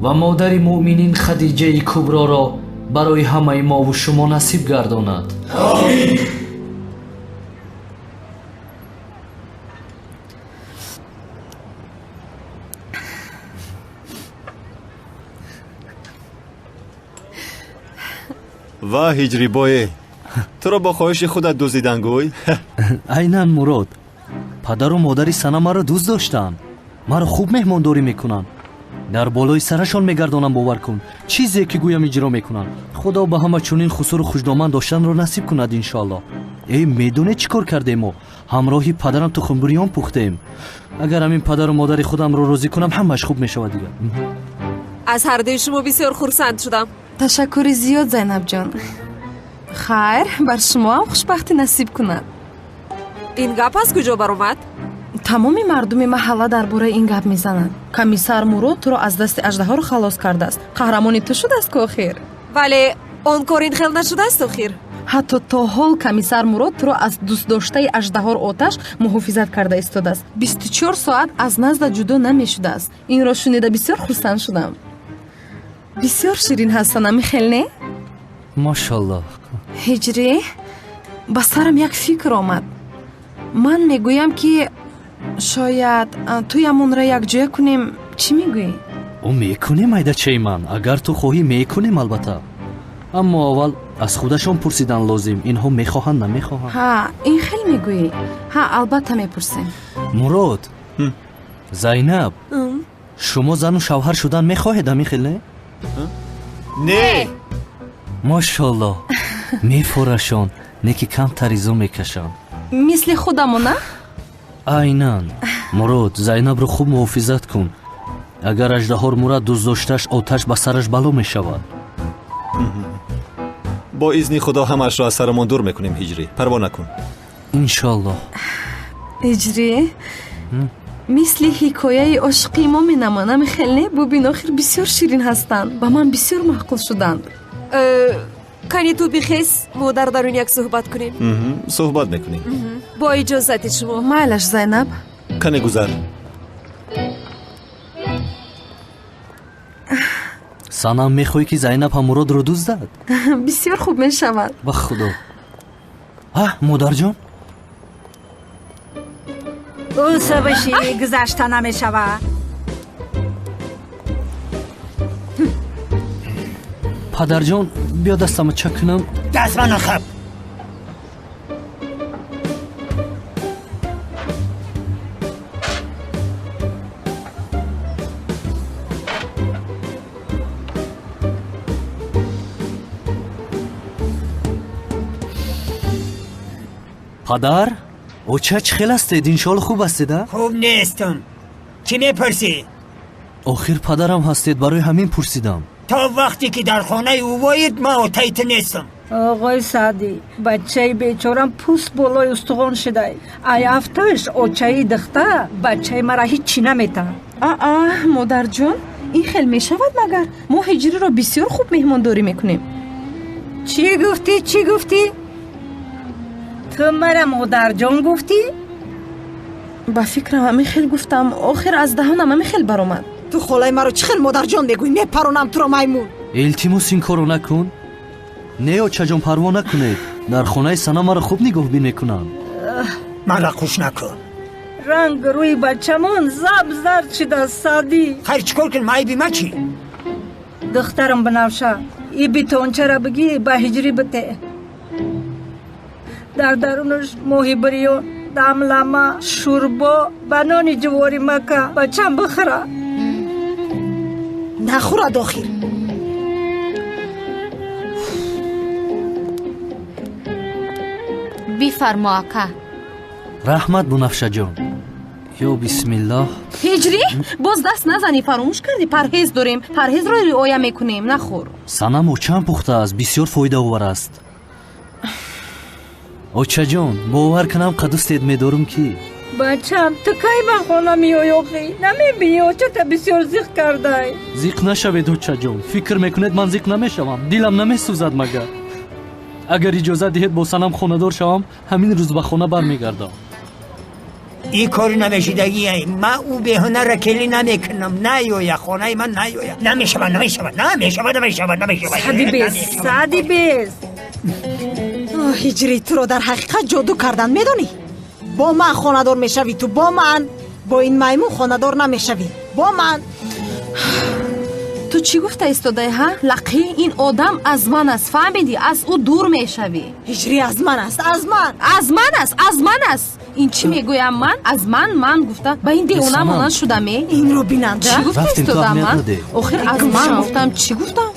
ва модари муъминин Хадиҷаи Куброро барои ҳамаи мову шумо насиб гардонад. Омин. Ва ҳиҷрибое, туро бо хоҳиши худат дуздидан гӯй? Айнан Мурод, падару модари Сана маро дӯст доштанд, маро хуб меҳмондорӣ мекунанд, дар болои сарашон мегардонам, бовар кун, чизе ки гӯям иҷро мекунанд. Худо ба ҳама чунин хусуру хушдоман доштанро насиб кунад иншоаллоҳ. Эй, медонед чӣ кор кардем мо? Ҳамроҳи падарам тухмбурён пухтем. Агар ҳамин падару модари худамро розӣ кунам, ҳамааш хуб мешавад дигар. Аз ҳардуи шумо бисёр хурсанд шудам. Ташаккури зиёд, Зайнабҷон. Хайр, бар шумоам хушбахтӣ насиб кунад. Ин гап аз куҷо баромад? Тамоми мардуми маҳалла дар бораи ин гап мезананд. Комиссар Мурод туро аз дасти аждаҳор халос кардааст. Қаҳрамони ту шудааст ку охир? Вале он кор ин хел нашудааст охир. Ҳатто то ҳол комиссар Мурод туро аз дӯстдоштаи аждаҳор оташ муҳофизат карда истодааст. 24 соат аз назда ҷудо намешудааст. Инро шунида бисёр хурсанд шудам. Бисёр ширин ҳастанд, ами хел не? Мошаллоҳ. Ҳиҷрӣ, ба сарам як фикр омад. Ман мегӯям, ки шояд туямонро якҷоя кунем. Чӣ мегӯӣ? Ӯ мекунем, айдачаи ман. Агар ту хоҳӣ, мекунем албатта. Аммо аввал аз худашон пурсидан лозим. Инҳо мехоҳанд, намехоҳанд? Ҳа, ин хел мегӯӣ. Ҳа, албатта мепурсем. Мурод, Зайнаб, шумо зану шавҳар шудан мехоҳед, ҳамин хел не? Не. Мошаллоҳ, мефорашон, не ки камтар изо мекашанд. Мисли худамона? Айнан. Мурод, Зайнабро хуб муҳофизат кун. Агар аждаҳор мурад, дӯстдоштааш оташ ба сараш бало мешавад. Бо изни Худо ҳамаашро аз сарамон дур мекунем, Ҳиҷрӣ. Парво накун. Иншоаллоҳ. Ҳиҷрӣ, Мисли ҳикояи ошиқии мо менамонам, хел не? Бубин, охир бисёр ширин ҳастанд, ба ман бисёр маъқул шуданд. Кани ту бихез, мо дар дарун як суҳбат кунем. Суҳбат мекунем. Бо иҷозати шумо. Майлаш, Зайнаб. Кане гузар. Санам, мехоҳӣ ки Зайнаб ҳам Муродро дуздад? Бисёр хуб мешавад. Ба худо. А, модарҷон? Ӯ сабаши гузашта намешавад. Падарҷон, биё дастама чак кунам. Даст мана хаб. Падар, оча чӣ хел ҳастед? Иншоалло хуб ҳастед, а? Хуб нестам. Чӣ мепурсӣ? Охир падарам ҳастед, барои ҳамин пурсидам. То вақте ки дар хонаи ӯ воид, ман отаи ту нестам. Оғои Саъдӣ, бачаи бечорам пӯст болои устухон шудай. Ай афташ очаи духта бачаи мара ҳиччи наметаҳад. Аа, модарҷон, ин хел мешавад магар? Мо ҳиҷриро бисёр хуб меҳмондорӣ мекунем. Чӣ гуфтӣ, чӣ гуфтӣ? Ту мара модарҷон гуфтӣ? Ба фикрам ҳамин хел гуфтам, охир аз даҳонам ҳамин хел баромад. Ту холаи маро чӣ хел модарҷон мегӯӣ? Мепаронам туро, маймун. Илтимос, ин корро накун. Не, очаҷон, парво накунед. Дар хонаи Сана маро хуб нигоҳбин мекунанд. Мара хуш накун. Ранг рӯи бачамон заб зард шудааст, Саъдӣ. Хайр, чӣ кор кунем? Айби ма чӣ? Духтарам Банафша, и битончара бигӣ ба ҳиҷрӣ бите. Дар дарунаш моҳи бирён, дамлама, шӯрбо ба нони ҷуворӣ мака бачам бихӯра. Нахӯрад охир. Бифармо, ака. Раҳмат, Бунафшаҷон. Ё бисмиллоҳ. Ҳиҷрӣ, боз даст назанӣ, фаромӯш кардӣ, парҳез дорем, парҳезро риоя мекунем, нахӯр. Санам, очам пухтааст, бисёр фоидаовар аст. Очаҷон, бовар кунам қадустед медорам ки. Бачам, ту кай ба хона меоӣ охӣ? Намебинӣ, очата бисёр зиқ кардай. Зиқ нашавед, очаҷон. Фикр мекунед ман зиқ намешавам? Дилам намесӯзад магар? Агар иҷозат диҳед бо Санам хонадор шавам, ҳамин рӯз ба хона бармегардам. Ин кори намешидагие. Ман ӯ беҳунарра келӣ намекунам. Наёя, хонаи ман наёя. Намешавад, намешавад, намешавад, намешавад, намешавад. Сади бес, сади бес. Ҳиҷрӣ, туро дар ҳақиқат ҷоду кардан, медонӣ? Бо ман хонадор мешавӣ ту, бо ман. Бо ин маймун хонадор намешавӣ. Бо ман. Ту чӣ гуфта истодаи, ҳа? Лақӣ, ин одам аз ман аст, фаҳмидӣ? Аз ӯ дур мешавӣ. Ҳиҷрӣ аз ман аст, аз ман. Аз ман аст, аз ман аст. Ин чӣ мегӯям ман? Аз ман, ман гуфта ба ин девона монанд шудам, е? Инро бинанда. Чӣ гуфта истодам ман? Охир аз ман гуфтам, чӣ гуфтам?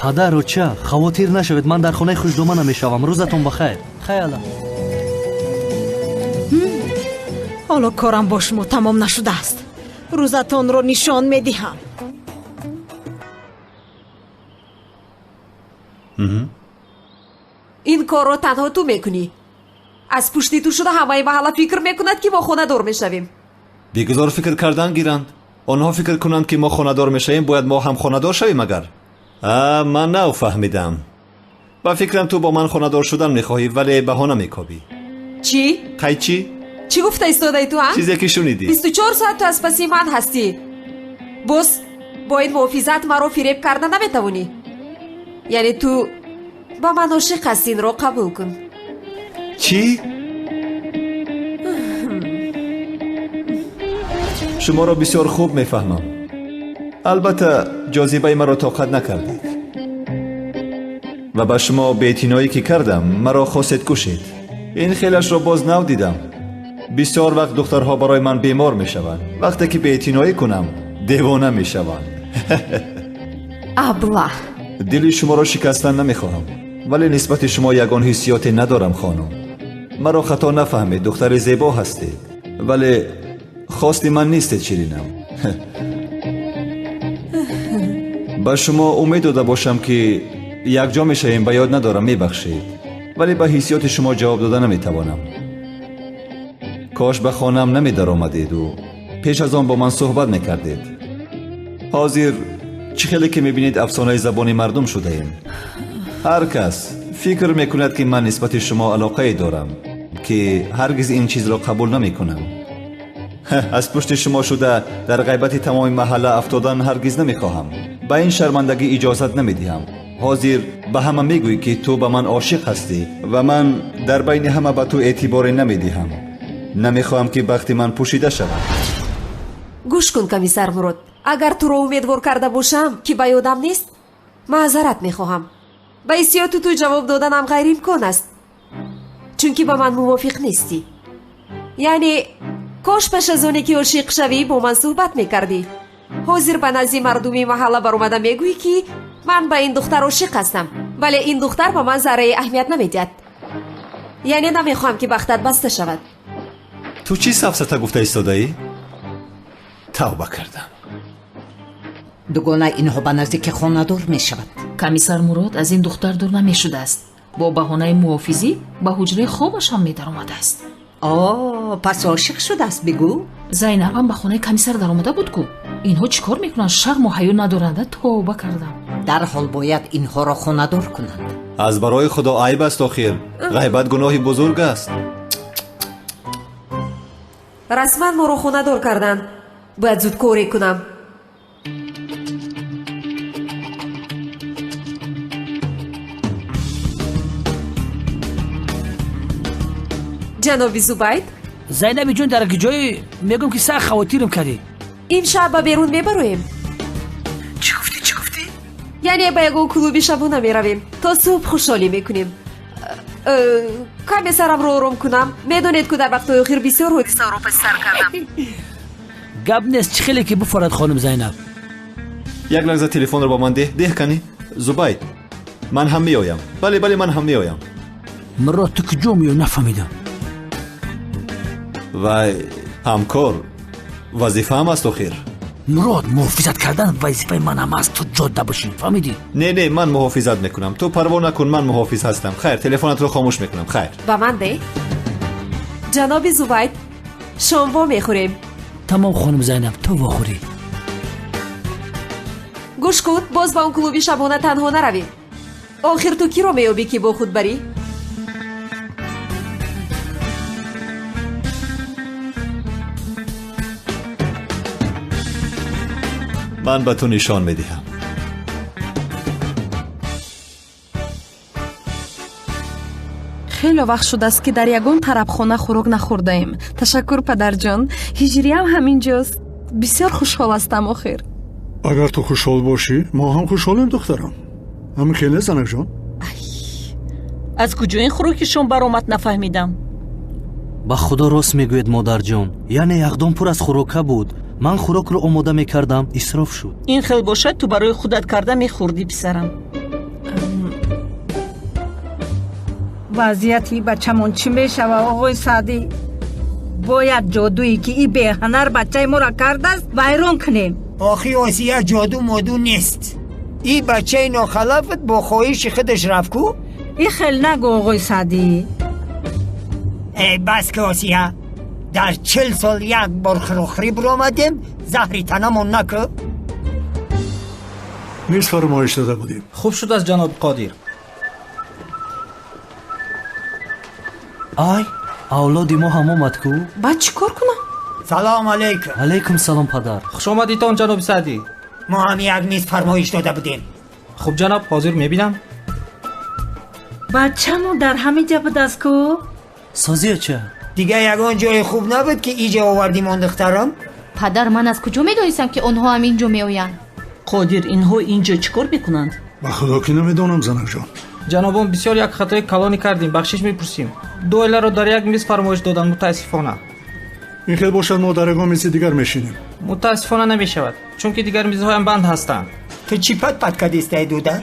Падар, оча, хавотир нашавед, ман дар хонаи хушдома намешавам. Рӯзатон ба хайр. Хайр, Алла. Ҳоло корам бо шумо тамом нашудааст. Рӯзатонро нишон медиҳам. Ин корро танҳо ту мекунӣ. Аз пушти ту шуда ҳамаи маҳалла фикр мекунад, ки мо хонадор мешавем. Бигузор фикр кардан гиранд. Онҳо фикр кунанд, ки мо хонадор мешавем, бояд мо ҳам хонадор шавем агар. А, ман нав фаҳмидам. Ба фикрам ту бо ман хонадор шудан мехоҳӣ, вале баҳона мекобӣ. Чӣ? Қайчӣ? Чӣ гуфта истодаи ту, а? Чизе ки шунидӣ. 24 соат ту аз паси ман ҳастӣ. Боз бо ин муҳофизат маро фиреб карда наметавонӣ. Яъне ту ба ман ошиқ ҳастӣ, инро қабул кун. Чӣ? Шуморо бисёр хуб мефаҳмам. Албатта, ҷозибаи маро тоқат накардед ва ба шумо беэътиноӣ ки кардам, маро хостед кушед. Ин хелашро боз нав дидам. Бисёр вақт духтарҳо барои ман бемор мешаванд. Вақте ки беэътиноӣ кунам, девона мешаванд. Аблаҳ. Дили шуморо шикастан намехоҳам, вале нисбати шумо ягон ҳиссиёте надорам, хонум. Маро хато нафаҳмед, духтари зебо ҳастед, вале хости ман нестед, ширинам. Ба шумо умед дода бошам, ки якҷо мешавем, ба ёд надорам, мебахшед, вале ба ҳиссиёти шумо ҷавоб дода наметавонам. Кош ба хонаам намедаромадеду пеш аз он бо ман суҳбат мекардед. Ҳозир чӣ хеле ки мебинед, афсонаи забони мардум шудаем. Ҳар кас фикр мекунад, ки ман нисбати шумо алоқае дорам, ки ҳаргиз ин чизро қабул намекунам. Аз пушти шумо шуда дар ғайбати тамоми маҳалла афтодан ҳаргиз намехоҳам. Ба ин шармандагӣ иҷозат намедиҳам. Ҳозир ба ҳама мегӯӣ, ки ту ба ман ошиқ ҳастӣ ва ман дар байни ҳама ба ту эътиборе намедиҳам. Намехоҳам, ки бахти ман пӯшида шавад. Гӯш кун, комиссар Мурод, агар туро умедвор карда бошам, ки ба ёдам нест, маъзарат мехоҳам. Ба ҳиссиёти ту ҷавоб доданам ғайриимкон аст, чунки ба ман мувофиқ нестӣ. Яъне кош пеш аз оне ки ошиқ шавӣ бо ман суҳбат мекардӣ. Ҳозир ба назди мардуми маҳалла баромада мегӯӣ, ки ман ба ин духтар ошиқ ҳастам, вале ин духтар ба ман зарраи аҳамият намедиҳад. Яъне намехоҳам, ки бахтат баста шавад. Ту чӣ сафсата гуфта истодаӣ? Тавба кардам. Дугона инҳо ба наздики хонадор мешавад. Комиссар Мурод аз ин духтар дур намешудааст. Бо баҳонаи муҳофизӣ ба ҳуҷраи хобаш ҳам медаромадааст. О, пас ошиқ шудааст, бигӯ. Зайнаб ҳам ба хонаи комиссар даромада буд ку. Инҳо чӣ кор мекунанд? Шарму ҳаё надоранда. Тавба кардам. Дарҳол бояд инҳоро хонадор кунанд. Аз барои Худо айб аст охир. Ғайбат гуноҳи бузург аст. Расман моро хонадор карданд. Бояд зуд коре кунам. Ҷаноби Зубайд. Зайнаби ҷон, дар ҷое мегӯм, ки сахт хавотирам кардӣ. Имшаб ба берун мебароем. Чӣ гуфтӣ, чӣ гуфтӣ? Яъне ба ягон клуби шабона меравем, то субҳ хушҳолӣ мекунем. Каме сарамро ором кунам. Медонед, ку дар вақтҳои охир бисёр ҳодисаро паси сар кардам. Гап нест, чӣ хеле ки буфорад, хонум Зайнаб. Як лаҳза телефонро ба ман деҳ, деҳ кани. Зубайд, ман ҳам меоям. Бале, бале, ман ҳам меоям. Мурод, ту куҷо меоӣ, нафаҳмидам. Вай, ҳамкор, вазифаам аст охир. Мурод, муҳофизат кардан вазифаи манам аст, ту ҷодда бошӣ, фаҳмидӣ? Не, не, ман муҳофизат мекунам, ту парво накун, ман муҳофиз ҳастам. Хайр, телефонатро хомӯш мекунам. Хайр. Ба ман деҳ. Ҷаноби Зубайд, шом во мехӯрем. Тамом, хонум Зайнаб, ту вохӯрӣ. Гӯш кун, боз ба он клуби шабона танҳо наравӣ. Охир ту киро меёбӣ, ки бо худ барӣ? Ман ба ту нишон медиҳам. Хеле вақт шудааст, ки дар ягон тарабхона хӯрок нахӯрдаем. Ташаккур, падарҷон. Ҳиҷриям ҳамин ҷост. Бисёр хушҳол ҳастам охир. Агар ту хушҳол бошӣ, мо ҳам хушҳолем, духтарам. Ҳамин хеле, занакҷон. Аз куҷо ин хӯроки шом баромад, нафаҳмидам. Ба Худо рост мегӯед, модарҷон. Яъне яхдон пур аз хӯрока буд. Ман хӯрокро омода мекардам, исроф шуд. Ин хел бошад, ту барои худат карда мехӯрдӣ, писарам. Вазъияти бачамон чӣ мешава, оғои Саъдӣ? Бояд ҷодуе, ки и беҳанар бачаи моро кардааст, вайрон кунем. Охи Осия, ҷоду моду нест. И бачаи нохалафат бо хоҳиши худаш рафт ку. И хел нагӯ, оғои Саъдӣ. Э, бас ки, Осия, дар 40 сол як бор хӯрохӯрӣ биромадем, заҳри танамон накӯ. Миз фармоиш дода будем. Хуб шудааст, ҷаноби Қодир. Ай, авлоди мо ҳам омад ку. Баъд чӣ кор кунам? Салом алейкум. Алейкум салом, падар. Хуш омадитон, ҷаноби Саъдӣ. Мо ҳам як миз фармоиш дода будем. Хуб, ҷаноб, ҳозир мебинам. Бачамон дар ҳамин ҷа будааст ку. Созияча. Дига ягон ҷои хуб набуд, ки иҷа овардим он духтарам? Падар, ман аз куҷо медонистам, ки онҳо ҳам ин ҷо меоянд? Қодир, инҳо ин ҷо чӣ кор мекунанд? Ба Худо ки намедонам, занакҷон. Ҷанобон, бисёр як хатои калонӣ кардем, бахшиш мепурсем. Ду оиларо дар як миз фармоиш доданд, мутаассифона. Ин хел бошад, мо дар ягон мизи дигар мешинем. Мутаассифона намешавад, чунки дигар мизҳоям банд ҳастанд. Ту чӣ пат пат кардистай, дудар?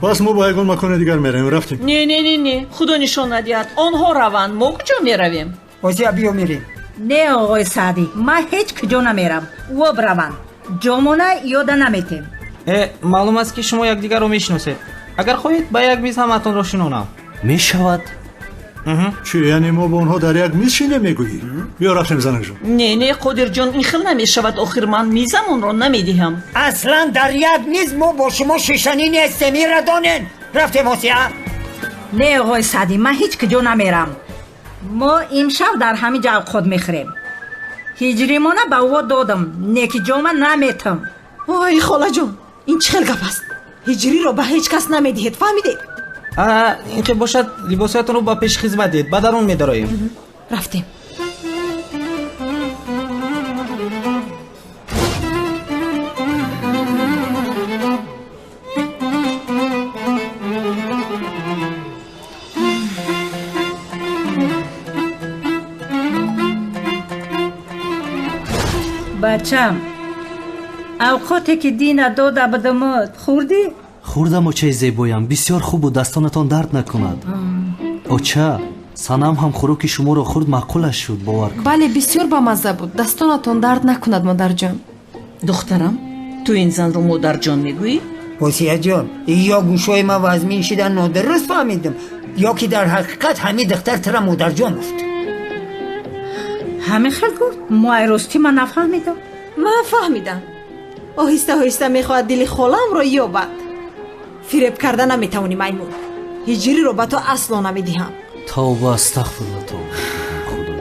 Пас мо ба ягон макони дигар меравем. Рафтем. Не, не, не, не, Худо нишон надиҳад, онҳо раванд, мо куҷо меравем? Осия, биё мерем. Не, оғои Саъдӣ, ман ҳеҷ куҷо намерам. Во бираванд, ҷомона ёда наметем. Э, маълум аст, ки шумо якдигарро мешиносед. Агар хоҳед, ба як миз ҳамаатонро шинонам. Мешавад. Чӣ, яъне мо бо онҳо дар як миз шинем мегӯӣ? Биё рафтем, занакҷон. Не, не, Қодирҷон, ин хел намешавад. Охир ман мизамонро намедиҳам. Аслан дар як миз мо бо шумо шишанӣ нестем, инра донен. Рафтем, Осия. Не, оғои Саъдӣ, ман ҳеҷ куҷо намерам. Мо имшаб дар ҳамин ҷо авқот мехӯрем. Ҳиҷримона ба ӯ додам, неки ҷома наметам. Ой, холаҷон, ин чӣ хел гап аст? Ҳиҷриро ба ҳеҷ кас намедиҳед, фаҳмидед? Ин ки бошад, либосҳоятонро ба пеши хизмат диҳед, ба дарун медароем. Рафтем. Бачам, авқоте ки дина дода будамот, хӯрдӣ? Хӯрдам, очаи зебоям, бисёр хуб буд, дастонатон дард накунад. Оча, Санам ҳам хӯроки шуморо хӯрд, маъқулаш шуд, бовар кун. Бале, бисёр бамазза буд, дастонатон дард накунад, модарҷон. Духтарам, ту ин занро модарҷон мегӯӣ? Осияҷон, ё гӯшҳои ман вазмин шида нодуруст фаҳмидам, ё ки дар ҳақиқат ҳамин духтар тура модарҷон гуфт. Ҳамин хел гуфт? Мо ростӣ ман нафаҳмидам. Ман фаҳмидам. Оҳиста оҳиста мехоҳад дили холаамро ёбад. Фиреб карда наметавонӣ, маймун. Ҳиҷриро ба ту асло намедиҳам. Тавба, астағфирулла, тавба, худо.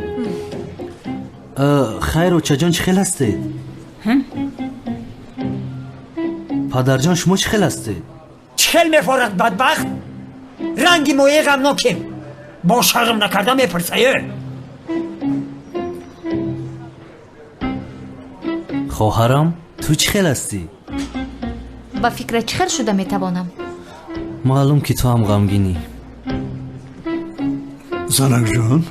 Хайр, очаҷон, чӣ хел ҳастед? Падарҷон, шумо чӣ хел ҳастед? Чӣ хел мефорад, бадбахт? Ранги мояи ғамнокем. Бо шарм накарда мепурсае. Хоҳарам, ту чӣ хел ҳастӣ? Ба фикра чӣ хел шуда метавонам? Маълум ки ту ҳам ғамгинӣ. Занакҷон,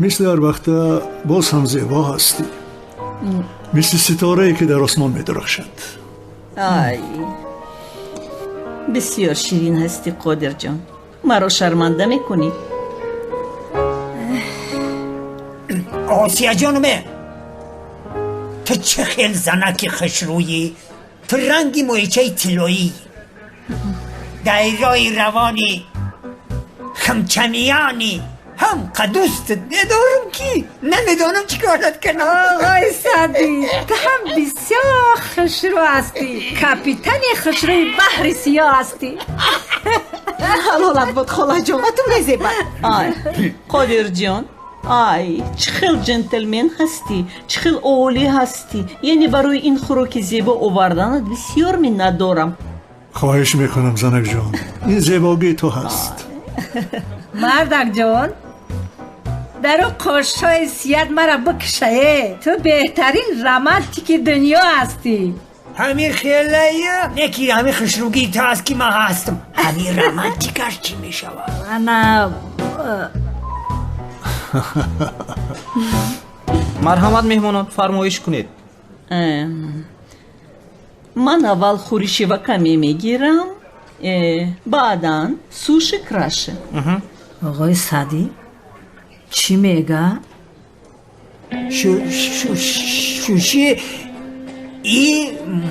мисли ҳар вақта боз ҳам зебо ҳастӣ, мисли ситорае ки дар осмон медурахшад. Ай, бисёр ширин ҳастӣ, Қодирҷон, маро шарманда мекунӣ. Осияҷонуме, ту чӣ хел занаки хушрӯӣ, ту ранги моҳичаи тиллоӣ, дайрои равонӣ, химчамиёнӣ, ҳам қадустат медорам ки намедонам чӣ корат кунам. Оғои Саъдӣ, ту ҳам бисёр хушрӯ ҳастӣ, капитани хушрӯи баҳри сиёҳ ҳастӣ. Ҳалолат буд, холаҷон, ба ту мезебад. Ай, Қодирҷон, ай, чӣ хел ҷентлмен ҳастӣ, чӣ хел олӣ ҳастӣ. Яъне барои ин хӯроки зебо оварданат бисёр миннатдорам. Хоҳиш мекунам, занакҷон, ин зебогии ту ҳаст. Мардакҷон, дар ӯ қошҳои сият мара бикушае. Ту беҳтарин романтики дунё ҳастӣ. Ҳамин хелая неки ҳамин хушрӯгии ту аст ки ман ҳастам. Ҳамин романтикаш чӣ мешавад? Ана. Марҳамат, меҳмонон, фармоиш кунед. Ман аввал хӯриши вакаме мегирам, баъдан суши краши. Оғои Саъдӣ, чӣ мега? Суши и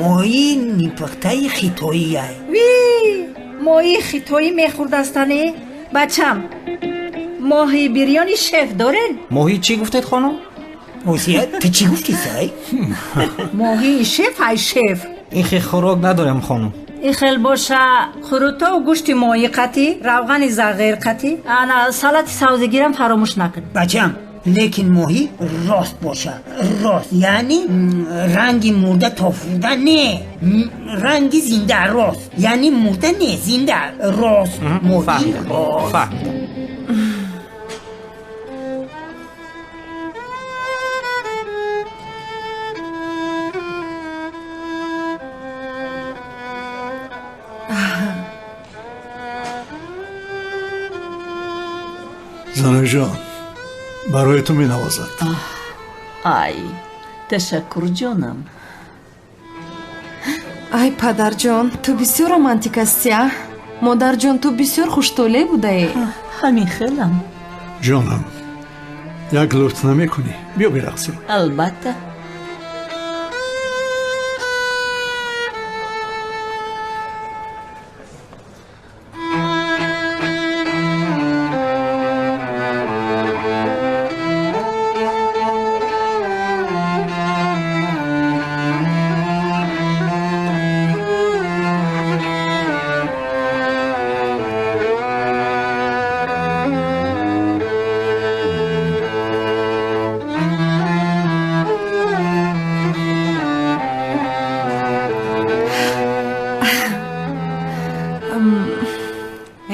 моҳии нимпухтаи хитоия. Ви, моҳии хитоӣ мехӯрдастане? Бачам, моҳии бирёни шеф дорен? Моҳии чӣ гуфтед, хонум? Осия, ту чӣ гуфтӣ, сай? Моҳии шеф, ай шеф. Ин хел хӯрок надорем, хонум. Ин хел боша, хурутову гӯшти моҳӣ қатӣ, равғани зағир қатӣ, ана салати савзигирам фаромӯш накун. Бачам, лекин моҳӣ рост боша, рост, яъне ранги мурда тофурда не, ранги зинда рост, яъне мурда не, зинда рост, моҳӣ рост. Занакҷон, барои ту менавозад. Ай, ташаккур, ҷонам. Ай, падарҷон, ту бисёр романтик ҳастӣ, а? Модарҷон, ту бисёр хуштолеъ будаӣ. Ҳамин хелам. Ҷонам, як лутф намекунӣ? Биё бирақсем. Албатта.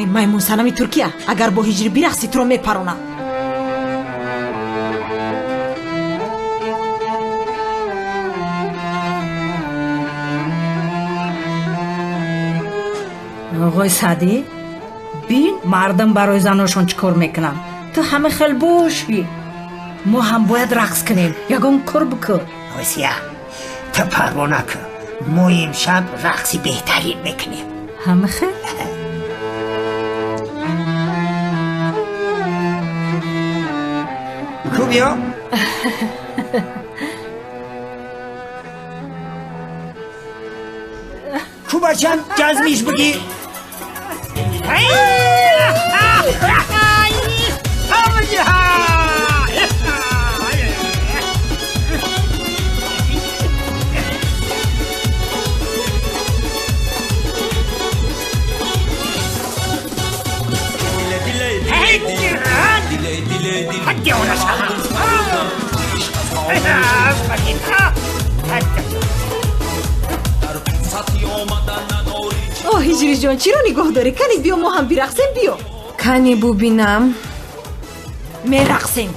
Эй маймун санами Туркия, агар бо ҳиҷрӣ бирақсӣ туро мепаронам. Оғои Саъдӣ, бин мардум барои заношон чӣ кор мекунанд. Ту ҳама хел бошӣ. Мо ҳам бояд рақс кунем. Ягон кор бикун. Осия, ту парво накун. Мо имшаб рақси беҳтарин мекунем. Ҳама хел? Ку биё. Ку бачам ҷазмиш бигир. О, ҳиҷриҷон, чиро нигоҳ дорӣ? Кани биё мо ҳам бирақсем, биё. Кани бубинам. Мерақсем.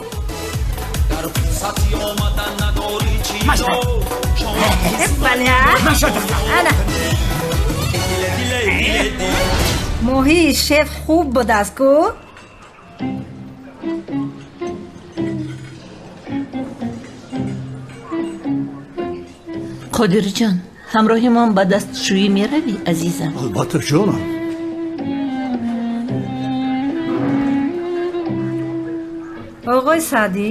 Моҳии шеф хуб будааст ку? Қодирҷон, ҳамроҳи ман ба дастшӯӣ меравӣ, азизам? Албатта, ҷонам. Оғои Саъдӣ,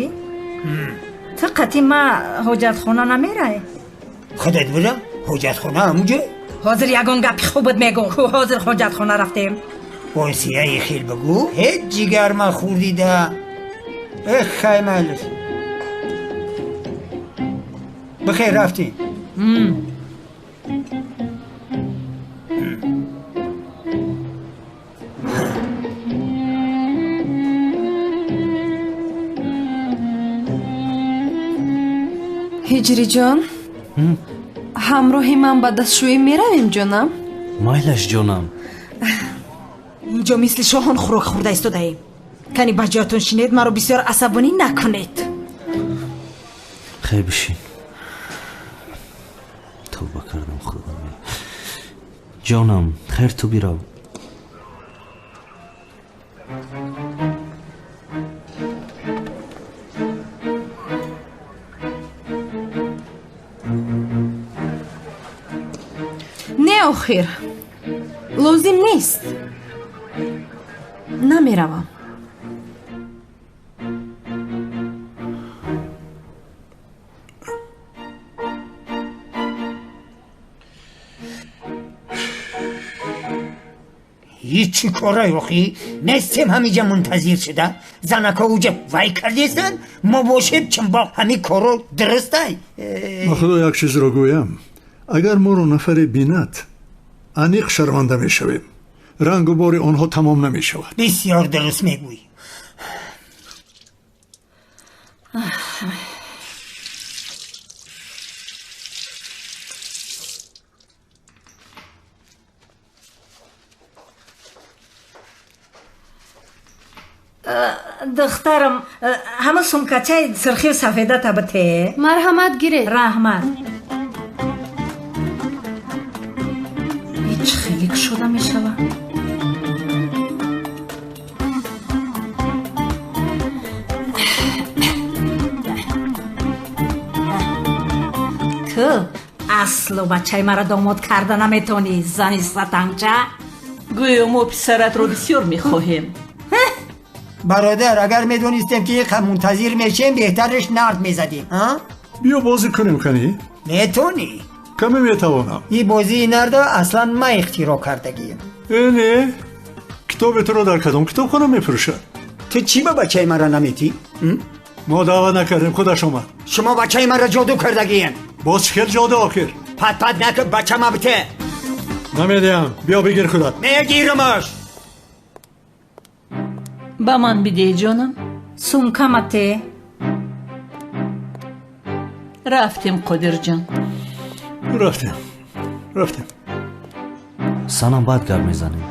ту қатъи ма ҳоҷатхона намерай? Худат будам, ҳоҷатхона ҳамуҷо? Ҳозир ягон гапи хубат мегӯм. Ку ҳозир ҳоҷатхона рафтем. Осияи хел бигӯ, ҳеҷ ҷигар ма хӯрдида. Эх, хай майлиш. Бихайр рафтем. Ҳиҷриҷон, ҳамроҳи ман ба дастшӯӣ меравем, ҷонам? Майлаш, ҷонам. Инҷо мисли шоҳон хӯрок хӯрда истодаем. Кани ба ҷоятон шинед, маро бисёр асабонӣ накунед. Хай бишин. Тавба кардам, худо. Ҷонам, хайр ту бирав. Не, охир, лозим нест. Намеравам. Ҳеҷ корай охи нестем, ҳамиҷа мунтазир шуда. Занако уҷа вай кардестанд, мо бошем чимбоқ. Ҳами коро дурустай. Ба худо як чизро гӯям. Агар моро нафаре бинад, аниқ шарманда мешавем. Рангу бори онҳо тамом намешавад. Бисёр дуруст мегӯӣ. Духтарам, ҳама сумкачаи сирхию сафедата бите. Марҳамат, гиред. Раҳмат. Ҳеҷ хеле кушода мешавад. Ту асло бачаи маро домод карда наметонӣ, зани сатанча. Гӯё мо писаратро бисёр мехоҳем. Бародар, агар медонистем ки иқа мунтазир мешем, беҳтараш нард мезадем. Биё бозӣ кунем, кани? Метонӣ? Каме метавонам. Ин бозии нарда аслан ман ихтироъ кардагием. Э, не, китоби туро дар кадом китобхона мефурӯшад? Ту чӣ ба бачаи маро наметӣ? Мо даъват накардем, худаш омад. Шумо бачаи маро ҷоду кардагием. Боз чӣ хел ҷоду охир? Пат пат накун, бачама бите. Намедиҳам, биё бигир худат. Мегирамаш. Ба ман бидеҳ, ҷонам. Сумкамате. Рафтем, Қодирҷон. Рафтем, рафтем. Санам, баъд гап мезанем.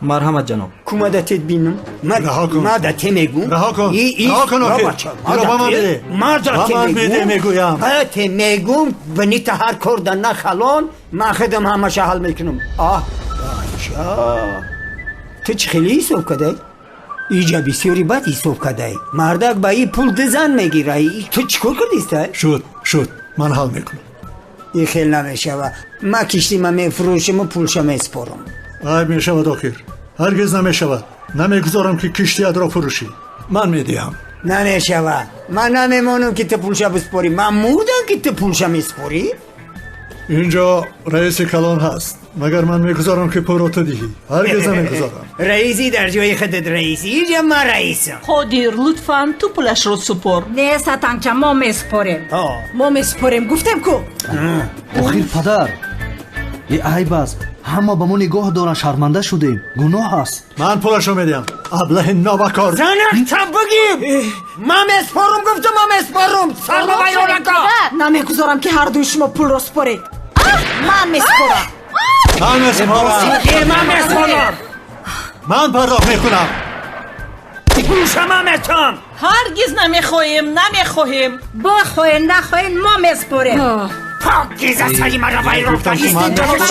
Марҳамат, ҷаноб. Кумадатет бинам. Ма да те мегум. Раҳо кун. Раҳо кун охир. Инро ба ман биде. Ма да Ба те ман биде мегӯям. Ба те мегум, бнита ҳар кор да нахалон, ман худам ҳамаша ҳал мекунам. Аҳ, бача. Ту чӣ хеле ҳисоб кадай? Иҷа бисёри бад ҳисоб кадай. Мардак ба и пул ду зан мегира. Ту чӣ кор кардистай? Шуд, шуд. Ман ҳал мекунам. И хел намешава. Ма киштима мефурӯшиму пулша месупорам. Айб мешавад охир. Ҳаргиз намешавад. Намегузорам ки киштиятро фурӯшӣ. Ман медиҳам. Намешава. Ман намемонам ки ту пулша биспорӣ. Ман мурдам ки ту пулша месупорӣ. Инҷо раиси калон ҳаст. Магар ман мегузорам ки пулро ту диҳӣ? Ҳаргиз намегузорам. Раисӣ дар ҷои худат раисӣ. Иҷа ман раисам. Қодир, лутфан ту пулашро супор. Не, сатанча, мо месупорем. Мо месупорем, гуфтем ку. Охир падар, е айб аст. Ҳама ба мо нигоҳ доранд, шарманда шудем. Гуноҳ аст. Ман пулашро медиҳам. Аблаҳи нобакор. Занак, бигим. Ман месупорам, гуфтам, ман месупорам. Сарма вайронака. Намегузорам ки ҳардуи шумо пулро супоред. Ман месупорам. Ман месупорам. Ман месупорам. Ман пардохт мекунам. Пулша ман метам. Ҳаргиз намехоҳем, намехоҳем. Бохоҳен, нахоҳен, мо месупорем. Покиза сари маро вайрон Гуфтам ки ман кардӣ.